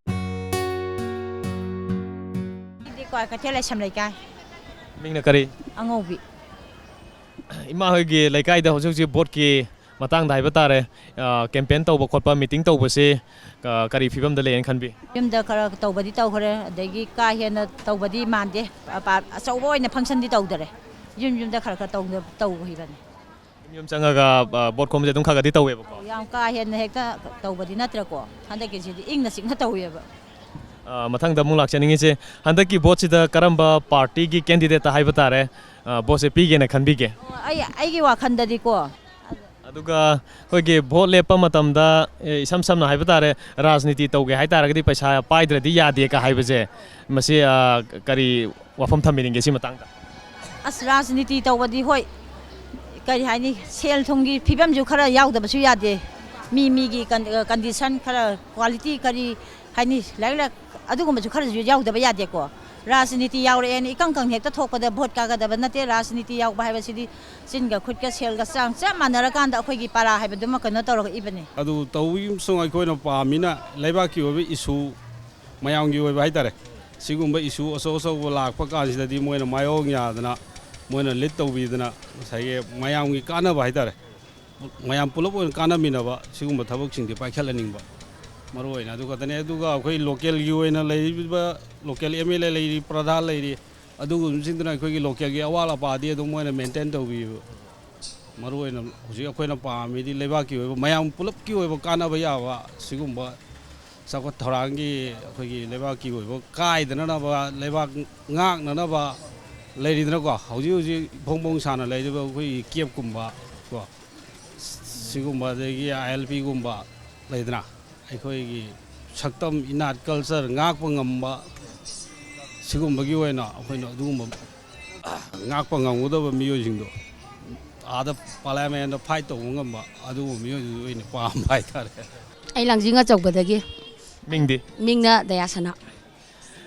ꯑꯩꯗꯤ ꯀ꯭ꯋꯥꯀꯩꯊꯦꯜ ꯂꯥꯏꯁ꯭ꯔꯝ ꯂꯩꯀꯥꯏ꯫ ꯃꯤꯡꯅ ꯀꯔꯤ? ꯑꯉꯧꯕꯤ꯫ ꯏꯃꯥ ꯍꯣꯏꯒꯤ ꯂꯩꯀꯥꯏꯗ ꯍꯧꯖꯤꯛ ꯍꯧꯖꯤꯛ ꯚꯣꯠꯀꯤ ꯃꯇꯥꯡꯗ ꯍꯥꯏꯕ ꯇꯥꯔꯦ, ꯑ, ꯀꯦꯝꯄꯦꯟ ꯇꯧꯕ ꯈꯣꯠꯄ, ꯃꯤꯇꯤꯡ ꯇꯧꯕꯁꯦ, ꯑ, ꯀꯔꯤ ꯐꯤꯕꯝꯗ ꯂꯩꯌꯦꯅ ꯈꯟꯕꯤ? ꯌꯨꯝꯗ ꯈꯔ ꯇꯧꯕꯗꯤ ꯇꯧꯈ꯭ꯔꯦ, ꯑꯗꯒꯤ ꯀꯥ ꯍꯦꯟꯅ ꯇꯧꯕꯗꯤ ꯃꯥꯟꯗꯦ꯫ ꯑ, ꯄꯥ-, ꯑꯆꯧꯕ ꯑꯣꯏꯅ ꯐꯪꯁꯟꯗꯤ ꯇꯧꯗꯔꯦ꯫ ꯌꯨꯝ ꯌꯨꯝꯗ ꯈꯔ ꯈꯔ ꯇꯧꯅ-, ꯇꯧꯈꯤꯕꯅꯤ꯫ ꯌꯨꯝ ꯌꯨꯝ ꯆꯪꯉꯒ, ꯑ, ꯚꯣꯠ ꯈꯣꯝꯕꯁꯦ ꯑꯗꯨꯝ ꯈꯔ ꯈꯔꯗꯤ ꯇꯧꯋꯦꯕꯀꯣ? ꯌꯥꯝ ꯀꯥ ꯍꯦꯟꯅ ꯍꯦꯛꯇ ꯇꯧꯕꯗꯤ ꯅꯠꯇ꯭ꯔꯦꯀꯣ꯫ ꯍꯟꯗꯛꯀꯤꯁꯤꯗꯤ ꯏꯪꯅ ꯆꯤꯛꯅ ꯇꯧꯋꯦꯕ꯫ ꯑ, ꯃꯊꯪꯗ ꯑꯃꯨꯛ ꯂꯥꯛꯆꯅꯤꯡꯉꯤꯁꯦ, ꯍꯟꯗꯛꯀꯤ ꯚꯣꯠꯁꯤꯗ ꯀꯔꯝꯕ ꯄꯥꯔꯇꯤꯒꯤ ꯀꯦꯟꯗꯤꯗꯦꯠꯇ ꯍꯥꯏꯕ ꯇꯥꯔꯦ, ꯑ, ꯚꯣꯠꯁꯦ ꯄꯤꯒꯦꯅ ꯈꯟꯕꯤꯒꯦ? ꯑꯩ, ꯑꯩꯒꯤ ꯋꯥꯈꯜꯗꯗꯤꯀꯣ꯫ ꯑꯗꯨꯒ ꯑꯩꯈꯣꯏꯒꯤ ꯚꯣꯠ ꯂꯦꯞꯄ ꯃꯇꯝꯗ, ꯑꯦ, ꯏꯁꯝ ꯁꯝꯅ ꯍꯥꯏꯕ ꯇꯥꯔꯦ, ꯔꯥꯖꯅꯤꯇꯤ ꯇꯧꯒꯦ ꯍꯥꯏ ꯇꯥꯔꯒꯗꯤ ꯄꯩꯁꯥ ꯄꯥꯏꯗ꯭ꯔꯗꯤ ꯌꯥꯗꯦꯒ ꯍꯥꯏꯕꯁꯦ, ꯃꯁꯤ, ꯑ, ꯀꯔꯤ ꯋꯥꯐꯝ ꯊꯝꯕꯤꯅꯤꯡꯒꯦ ꯁꯤ ꯃꯇꯥꯡꯗ? ꯑꯁ, ꯔꯥꯖꯅꯤꯇꯤ ꯇꯧꯕꯗꯤ ꯍꯣꯏ, ꯀꯔꯤ ꯍꯥꯏꯅꯤ, ꯁꯦꯜ ꯊꯨꯝꯒꯤ ꯐꯤꯕꯝꯁꯨ ꯈꯔ ꯌꯥꯎꯗꯕꯁꯨ ꯌꯥꯗꯦ꯫ ꯃꯤ ꯃꯤꯒꯤ ꯀꯟ-, ꯀꯟꯗꯤꯁꯟ ꯈꯔ, ꯀ꯭ꯋꯥꯂꯤꯇꯤ ꯀꯔꯤ ꯍꯥꯏꯅꯤ, ꯂꯥꯏꯔꯤꯛ ꯂꯥꯏ-, ꯑꯗꯨꯒꯨꯝꯕꯁꯨ ꯈꯔꯁꯨ ꯌꯥꯎꯗꯕ ꯌꯥꯗꯦꯀꯣ꯫ ꯔꯥꯖꯅꯤꯇꯤ ꯌꯥꯎꯔꯛꯑꯦꯅ ꯏꯀꯪ ꯀꯪ ꯍꯦꯛꯇ ꯊꯣꯛꯄꯗ ꯚꯣꯠ ꯀꯥꯒꯗꯕ ꯅꯠꯇꯦ꯫ ꯔꯥꯖꯅꯤꯇꯤ ꯌꯥꯎꯕ ꯍꯥꯏꯕꯁꯤꯗꯤ ꯆꯤꯟꯒ ꯈꯨꯠꯀ ꯁꯦꯜꯒ ꯆꯥꯡ ꯆꯞ ꯃꯥꯟꯅꯔꯀꯥꯟꯗ ꯑꯩꯈꯣꯏꯒꯤ ꯄꯔꯥ ꯍꯥꯏꯕꯗꯨꯃ ꯀꯩꯅꯣ ꯇꯧꯔꯛꯏꯕꯅꯤ꯫ ꯑꯗꯨ ꯇꯧꯕꯒꯤ ꯑꯃꯁꯨꯡ ꯑꯩꯈꯣꯏꯅ ꯄꯥꯝꯃꯤꯅ ꯂꯩꯕꯥꯛꯀꯤ ꯑꯣꯏꯕ ꯏꯁꯨ, ꯃꯌꯥꯝꯒꯤ ꯑꯣꯏꯕ ꯍꯥꯏꯇꯥꯔꯦ, ꯁꯤꯒꯨꯝꯕ ꯏꯁꯨ ꯑꯆꯧ ꯑꯆꯧꯕ ꯂꯥꯛꯄ ꯀꯥꯟꯁꯤꯗꯗꯤ ꯃꯣꯏꯅ ꯃꯥꯏꯑꯣꯡ ꯌꯥꯗꯅ, ꯃꯣꯏꯅ ꯂꯤꯠ ꯇꯧꯕꯤꯗꯅ, ꯉꯁꯥꯏꯒꯤ ꯃꯌꯥꯝꯒꯤ ꯀꯥꯟꯅꯕ ꯍꯥꯏꯇꯥꯔꯦ, ꯃꯌꯥꯝ ꯄꯨꯂꯞ ꯑꯣꯏꯅ ꯀꯥꯟꯅꯃꯤꯟꯅꯕ ꯁꯤꯒꯨꯝꯕ ꯊꯕꯛꯁꯤꯡꯗꯤ ꯄꯥꯏꯈꯠꯍꯟꯅꯤꯡꯕ, ꯃꯔꯨ ꯑꯣꯏꯅ ꯑꯗꯨ ꯈꯛꯇꯅꯦ꯫ ꯑꯗꯨꯒ ꯑꯩꯈꯣꯏ ꯂꯣꯀꯦꯜꯒꯤ ꯑꯣꯏꯅ ꯂꯩꯔꯤꯕ ꯂꯣꯀꯦꯜ ꯑꯦꯝ ꯑꯦꯜ ꯑꯦ ꯂꯩꯔꯤ, ꯄ꯭ꯔꯙꯥꯟ ꯂꯩꯔꯤ, ꯑꯗꯨꯒꯨꯝꯕꯁꯤꯡꯗꯨꯅ ꯑꯩꯈꯣꯏꯒꯤ ꯂꯣꯀꯦꯜꯒꯤ ꯑꯋꯥꯠ ꯑꯄꯥꯗꯤ ꯑꯗꯨꯝ ꯃꯣꯏꯅ ꯃꯦꯟꯇꯦꯟ ꯇꯧꯕꯤꯌꯦꯕ꯫ ꯃꯔꯨ ꯑꯣꯏꯅ ꯍꯧꯖꯤꯛ ꯑꯩꯈꯣꯏꯅ ꯄꯥꯝꯃꯤꯗꯤ ꯂꯩꯕꯥꯛꯀꯤ ꯑꯣꯏꯕ, ꯃꯌꯥꯝ ꯄꯨꯂꯞꯀꯤ ꯑꯣꯏꯕ ꯀꯥꯟꯅꯕ ꯌꯥꯕ ꯁꯤꯒꯨꯝꯕ ꯆꯥꯎꯈꯠ ꯊꯧꯔꯥꯡꯒꯤ, ꯑꯩꯈꯣꯏꯒꯤ ꯂꯩꯕꯥꯛꯀꯤ ꯑꯣꯏꯕ ꯀꯥꯏꯗꯅꯅꯕ, ꯂꯩꯕꯥꯛ ꯉꯥꯛꯅꯅꯕ ꯂꯩꯔꯤꯗꯅꯀꯣ꯫ ꯍꯧꯖꯤꯛ ꯍꯧꯖꯤꯛ ꯐꯣꯡ ꯐꯣꯡ ꯁꯥꯅ ꯂꯩꯔꯤꯕ ꯑꯩꯈꯣꯏꯒꯤ ꯀꯦꯞꯀꯨꯝꯕ ꯀꯣ, ꯁꯤꯒꯨꯝꯕ, ꯑꯗꯒꯤ ꯑꯥꯏ ꯑꯦꯜ ꯄꯤꯒꯨꯝꯕ ꯂꯩꯗꯅ, ꯑꯩꯈꯣꯏꯒꯤ ꯁꯛꯇꯝ, ꯏꯅꯥꯠ, ꯀꯜꯆꯔ ꯉꯥꯛꯄ ꯉꯝꯕ, ꯁꯤꯒꯨꯝꯕꯒꯤ ꯑꯣꯏꯅ ꯑꯩꯈꯣꯏꯅ ꯑꯗꯨꯒꯨꯝꯕ ꯉꯥꯛꯄ ꯉꯝꯒꯗꯕ ꯃꯤꯑꯣꯏꯁꯤꯡꯗꯣ, ꯑꯥꯗ ꯄꯥꯔꯂꯤꯌꯥꯃꯦꯟꯗ ꯐꯥꯏꯠ ꯇꯧꯕ ꯉꯝꯕ ꯑꯗꯨꯒꯨꯝꯕ ꯃꯤꯑꯣꯏꯗꯨ ꯑꯣꯏꯅ ꯄꯥꯝꯕ ꯍꯥꯏꯇꯥꯔꯦ꯫ ꯑꯩ ꯂꯥꯡꯖꯤꯡ ꯑꯆꯧꯕꯗꯒꯤ꯫ ꯃꯤꯡꯗꯤ? ꯃꯤꯡꯅ ꯗꯌꯥꯁꯅꯥ꯫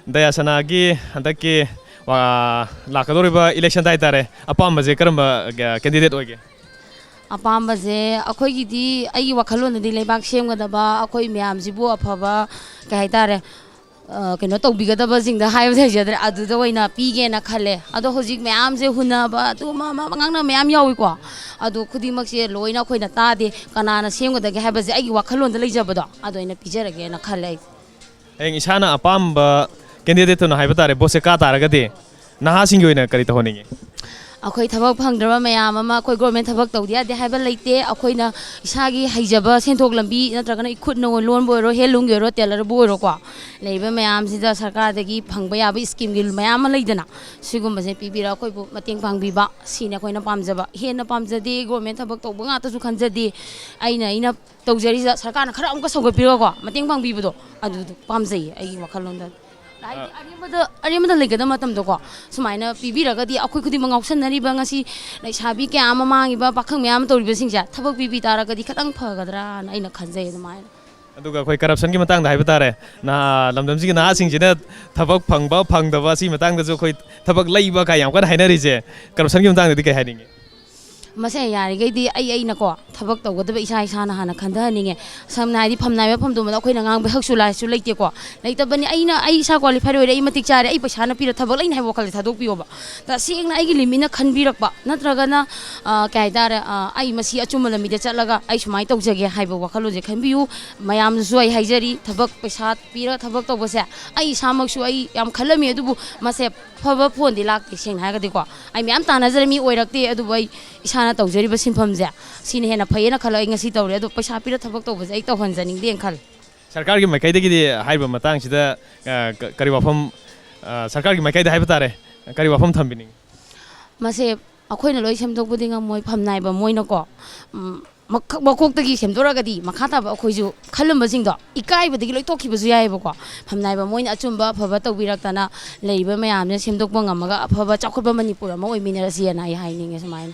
ꯗꯌꯥꯁꯅꯥꯒꯤ ꯍꯟꯗꯛꯀꯤ, ꯑ, ꯂꯥꯛꯀꯗꯧꯔꯤꯕ ꯏꯂꯦꯛꯁꯟꯗ ꯍꯥꯏꯇꯥꯔꯦ, ꯑꯄꯥꯝꯕꯁꯦ ꯀꯔꯝꯕ, ꯑ, ꯀꯦꯟꯗꯤꯗꯦꯠ ꯑꯣꯏꯒꯦ? ꯑꯄꯥꯝꯕꯁꯦ ꯑꯩꯈꯣꯏꯒꯤꯗꯤ, ꯑꯩꯒꯤ ꯋꯥꯈꯜꯂꯣꯟꯗꯗꯤ ꯂꯩꯕꯥꯛ ꯁꯦꯝꯒꯗꯕ, ꯑꯩꯈꯣꯏ ꯃꯌꯥꯝꯁꯤꯕꯨ ꯑꯐꯕ, ꯀꯩ ꯍꯥꯏꯇꯥꯔꯦ, ꯑ, ꯀꯩꯅꯣ ꯇꯧꯕꯤꯒꯗꯕꯁꯤꯡꯗ ꯍꯥꯏꯕꯗꯤ ꯍꯩꯖꯗ꯭ꯔꯦ, ꯑꯗꯨꯗ ꯑꯣꯏꯅ ꯄꯤꯒꯦꯅ ꯈꯜꯂꯦ꯫ ꯑꯗꯣ ꯍꯧꯖꯤꯛ ꯃꯌꯥꯝꯁꯦ ꯍꯨꯟꯅꯕ, ꯑꯗꯨ ꯑꯃ, ꯑꯃ, ꯑꯉꯥꯡꯅ ꯃꯌꯥꯝ ꯌꯥꯎꯏꯀꯣ꯫ ꯑꯗꯣ ꯈꯨꯗꯤꯡꯃꯛꯁꯦ ꯂꯣꯏꯅ ꯑꯩꯈꯣꯏꯅ ꯇꯥꯗꯦ, ꯀꯅꯥꯅ ꯁꯦꯝꯒꯗꯒꯦ ꯍꯥꯏꯕꯁꯦ ꯑꯩꯒꯤ ꯋꯥꯈꯜꯂꯣꯟꯗ ꯂꯩꯖꯕꯗꯣ, ꯑꯗꯨ ꯑꯩꯅ ꯄꯤꯖꯔꯒꯦꯅ ꯈꯜꯂꯦ ꯑꯩ꯫ ꯍꯌꯦꯡ ꯏꯁꯥꯅ ꯑꯄꯥꯝꯕ ꯀꯦꯟꯗꯤꯗꯦꯠꯇꯨꯅ ꯍꯥꯏꯕ ꯇꯥꯔꯦ, ꯚꯣꯠꯁꯦ ꯀꯥ ꯇꯥꯔꯒꯗꯤ ꯅꯍꯥꯁꯤꯡꯒꯤ ꯑꯣꯏꯅ ꯀꯔꯤ ꯇꯧꯍꯟꯅꯤꯡꯉꯤ? ꯑꯩꯈꯣꯏ ꯊꯕꯛ ꯐꯪꯗ꯭ꯔꯕ ꯃꯌꯥꯝ ꯑꯃ, ꯑꯩꯈꯣꯏ ꯒꯣꯔꯃꯦꯟ ꯊꯕꯛ ꯇꯧꯗ ꯌꯥꯗꯦ ꯍꯥꯏꯕ ꯂꯩꯇꯦ꯫ ꯑꯩꯈꯣꯏꯅ ꯏꯁꯥꯒꯤ ꯍꯩꯖꯕ ꯁꯦꯟꯊꯣꯛ ꯂꯝꯕꯤ, ꯅꯠꯇ꯭ꯔꯒꯅ ꯏꯈꯨꯠꯅ ꯂꯣꯟꯕ ꯑꯣꯏꯔꯣ, ꯍꯦꯟꯂꯨꯝꯒꯤ ꯑꯣꯏꯔꯣ, ꯇꯦꯂꯔꯕꯨ ꯑꯣꯏꯔꯣꯀꯣ, ꯂꯩꯔꯤꯕ ꯃꯌꯥꯝꯁꯤꯗ ꯁꯔꯀꯥꯔꯗꯒꯤ ꯐꯪꯕ ꯌꯥꯕ ꯏꯁꯀꯤꯝꯒꯤ ꯃꯌꯥꯝ ꯑꯃ ꯂꯩꯗꯅ, ꯁꯤꯒꯨꯝꯕꯁꯦ ꯄꯤꯕꯤꯔꯒ ꯑꯩꯈꯣꯏꯕꯨ ꯃꯇꯦꯡ ꯄꯥꯡꯕꯤꯕ, ꯁꯤꯅꯤ ꯑꯩꯈꯣꯏꯅ ꯄꯥꯝꯖꯕ꯫ ꯍꯦꯟꯅ ꯄꯥꯝꯖꯗꯦ, ꯒꯣꯔꯃꯦꯟ ꯊꯕꯛ ꯇꯧꯕ ꯉꯥꯛꯇꯁꯨ ꯈꯟꯖꯗꯦ꯫ ꯑꯩꯅ, ꯑꯩꯅ ꯇꯧꯖꯔꯤꯁꯤꯗ ꯁꯔꯀꯥꯔꯅ ꯈꯔ ꯑꯃꯨꯛꯀ ꯁꯧꯒꯠꯄꯤꯔꯒꯀꯣ, ꯃꯇꯦꯡ ꯄꯥꯡꯕꯤꯕꯗꯣ, ꯑꯗꯨꯗꯣ ꯄꯥꯝꯖꯩꯌꯦ ꯑꯩꯒꯤ ꯋꯥꯈꯜꯂꯣꯟꯗ꯫ ꯍꯥꯏꯗꯤ ꯑꯔꯦꯝꯕꯗ, ꯑꯔꯦꯝꯕꯗ ꯂꯩꯒꯗꯕ ꯃꯇꯝꯗꯀꯣ, ꯁꯨꯃꯥꯏꯅ ꯄꯤꯕꯤꯔꯒꯗꯤ ꯑꯩꯈꯣꯏ ꯈꯨꯗꯤꯡꯃꯛ ꯉꯥꯎꯁꯟꯅꯔꯤꯕ ꯉꯁꯤ ꯂꯩꯁꯥꯕꯤ ꯀꯌꯥ ꯑꯃ ꯃꯥꯡꯉꯤꯕ, ꯄꯥꯈꯪ ꯃꯌꯥꯝ ꯑꯃ ꯇꯧꯔꯤꯕꯁꯤꯡꯁꯦ ꯊꯕꯛ ꯄꯤꯕꯤ ꯇꯥꯔꯒꯗꯤ ꯈꯤꯇꯪ ꯐꯒꯗ꯭ꯔꯥꯅ ꯑꯩꯅ ꯈꯟꯖꯩ ꯑꯗꯨꯃꯥꯏꯅ꯫ ꯑꯗꯨꯒ ꯑꯩꯈꯣꯏ ꯀꯔꯞꯁꯟꯒꯤ ꯃꯇꯥꯡꯗ ꯍꯥꯏꯕ ꯇꯥꯔꯦ, ꯅꯍꯥ ꯂꯝꯗꯝꯁꯤꯒꯤ ꯅꯍꯥꯁꯤꯡꯁꯤꯅ ꯊꯕꯛ ꯐꯪꯕ ꯐꯪꯗꯕ ꯑꯁꯤꯒꯤ ꯃꯇꯥꯡꯗꯁꯨ ꯑꯩꯈꯣꯏ ꯊꯕꯛ ꯂꯩꯕ ꯀꯥꯏ ꯌꯥꯝ ꯀꯟꯅ ꯍꯥꯏꯅꯔꯤꯁꯦ, ꯀꯔꯞꯁꯟꯒꯤ ꯃꯇꯥꯡꯗꯗꯤ ꯀꯩ ꯍꯥꯏꯅꯤꯡꯉꯤ? ꯃꯁꯦ ꯌꯥꯔꯤꯈꯩꯗꯤ ꯑꯩ ꯑꯩꯅꯀꯣ ꯊꯕꯛ ꯇꯧꯒꯗꯕ ꯏꯁꯥ ꯏꯁꯥꯅ ꯍꯥꯟꯅ ꯈꯟꯊꯍꯟꯅꯤꯡꯉꯦ꯫ ꯁꯝꯅ ꯍꯥꯏꯗꯤ ꯐꯝꯅꯥꯏꯕ ꯐꯝꯗꯣꯝꯕꯗ ꯑꯩꯈꯣꯏꯅ ꯉꯥꯡꯕ ꯍꯛꯁꯨ ꯂꯥꯏꯁꯨ ꯂꯩꯇꯦꯀꯣ, ꯂꯩꯇꯕꯅꯤ꯫ ꯑꯩꯅ ꯑꯩ ꯏꯁꯥ ꯀ꯭ꯋꯥꯂꯤꯐꯥꯏ ꯑꯣꯏꯔꯦ, ꯑꯩ ꯃꯇꯤꯛ ꯆꯥꯔꯦ, ꯑꯩ ꯄꯩꯁꯥꯅ ꯄꯤꯔ ꯊꯕꯛ ꯂꯩꯅꯤ ꯍꯥꯏꯕ ꯋꯥꯈꯜꯁꯦ ꯊꯥꯗꯣꯛꯄꯤꯌꯣꯕ꯫ ꯇꯁꯦꯡꯅ ꯑꯩꯒꯤ ꯂꯤꯃꯤꯠꯅ ꯈꯟꯕꯤꯔꯛꯄ ꯅꯠꯇ꯭ꯔꯒꯅ ꯑ, ꯀꯩ ꯍꯥꯏꯇꯥꯔꯦ, ꯑ, ꯑꯩ ꯃꯁꯤ ꯑꯆꯨꯝꯕ ꯂꯝꯕꯤꯗ ꯆꯠꯂꯒ ꯑꯩ ꯁꯨꯃꯥꯏꯅ ꯇꯧꯖꯒꯦ ꯍꯥꯏꯕ ꯋꯥꯈꯜꯂꯣꯟꯁꯦ ꯈꯟꯕꯤꯌꯨ꯫ ꯃꯌꯥꯝꯗꯁꯨ ꯑꯩ ꯍꯥꯏꯖꯔꯤ, ꯊꯕꯛ ꯄꯩꯁꯥ ꯄꯤꯔꯒ ꯊꯕꯛ ꯇꯧꯕꯁꯦ ꯑꯩ ꯏꯁꯥꯃꯛꯁꯨ ꯑꯩ ꯌꯥꯝ ꯈꯜꯂꯝꯃꯤ, ꯑꯗꯨꯕꯨ ꯃꯁꯦ ꯐꯕ ꯐꯣꯟꯗꯤ ꯂꯥꯛꯇꯦ꯫ ꯁꯦꯡꯅ ꯍꯥꯏꯔꯒꯗꯤꯀꯣ, ꯑꯩ ꯃꯌꯥꯝ ꯇꯥꯟꯅꯖꯔꯦ, ꯃꯤ ꯑꯣꯏꯔꯛꯇꯦ, ꯑꯗꯨꯕꯨ ꯑꯩ ꯏꯁꯥꯅ ꯇꯧꯖꯔꯤꯕ ꯁꯤꯟꯐꯝꯁꯦ ꯁꯤꯅ ꯍꯦꯟꯅ ꯐꯩꯌꯦꯅ ꯈꯜꯂꯒ ꯑꯩ ꯉꯁꯤ ꯇꯧꯔꯦ꯫ ꯑꯗꯣ ꯄꯩꯁꯥ ꯄꯤꯔ ꯊꯕꯛ ꯇꯧꯕꯁꯦ ꯑꯩ ꯇꯧꯍꯟꯖꯅꯤꯡꯗꯦꯅ ꯈꯜꯂꯦ꯫ ꯁꯔꯀꯥꯔꯒꯤ ꯃꯥꯏꯀꯩꯗꯒꯤꯗꯤ ꯍꯥꯏꯔꯤꯕ ꯃꯇꯥꯡꯁꯤꯗ ꯑ, ꯀ- ꯀꯔꯤ ꯋꯥꯐꯝ, ꯑ, ꯁꯔꯀꯥꯔꯒꯤ ꯃꯥꯏꯀꯩꯗ ꯍꯥꯏꯕ ꯇꯥꯔꯦ, ꯀꯔꯤ ꯋꯥꯐꯝ ꯊꯝꯕꯤꯅꯤꯡꯉꯤ? ꯃꯁꯦ ꯑꯩꯈꯣꯏꯅ ꯂꯣꯏ ꯁꯦꯝꯗꯣꯛꯄꯗꯤ ꯉꯝꯃꯣꯏ, ꯐꯝꯅꯥꯏꯕ ꯃꯣꯏꯅꯀꯣ꯫ ꯎꯝ, ꯃꯈ- ꯃꯀꯣꯛꯇꯒꯤ ꯁꯦꯝꯗꯣꯔꯛꯑꯒꯗꯤ ꯃꯈꯥ ꯇꯥꯕ ꯑꯩꯈꯣꯏꯁꯨ ꯈꯜꯂꯝꯕꯁꯤꯡꯗꯣ ꯏꯀꯥꯏꯕꯗꯒꯤ ꯂꯣꯏ ꯇꯣꯛꯈꯤꯕꯁꯨ ꯌꯥꯏꯑꯕꯀꯣ꯫ ꯐꯝꯅꯥꯏꯕ ꯃꯣꯏꯅ ꯑꯆꯨꯝꯕ ꯑꯐꯕ ꯇꯧꯕꯤꯔꯛꯇꯅ ꯂꯩꯔꯤꯕ ꯃꯌꯥꯝꯁꯦ ꯁꯦꯝꯗꯣꯛꯄ ꯉꯝꯃꯒ ꯑꯐꯕ ꯆꯥꯎꯈꯠꯄ ꯃꯅꯤꯄꯨꯔ ꯑꯃ ꯑꯣꯏꯃꯤꯟꯅꯔꯁꯦꯅ ꯑꯩ ꯍꯥꯏꯅꯤꯡꯉꯦ ꯁꯨꯃꯥꯏꯅ꯫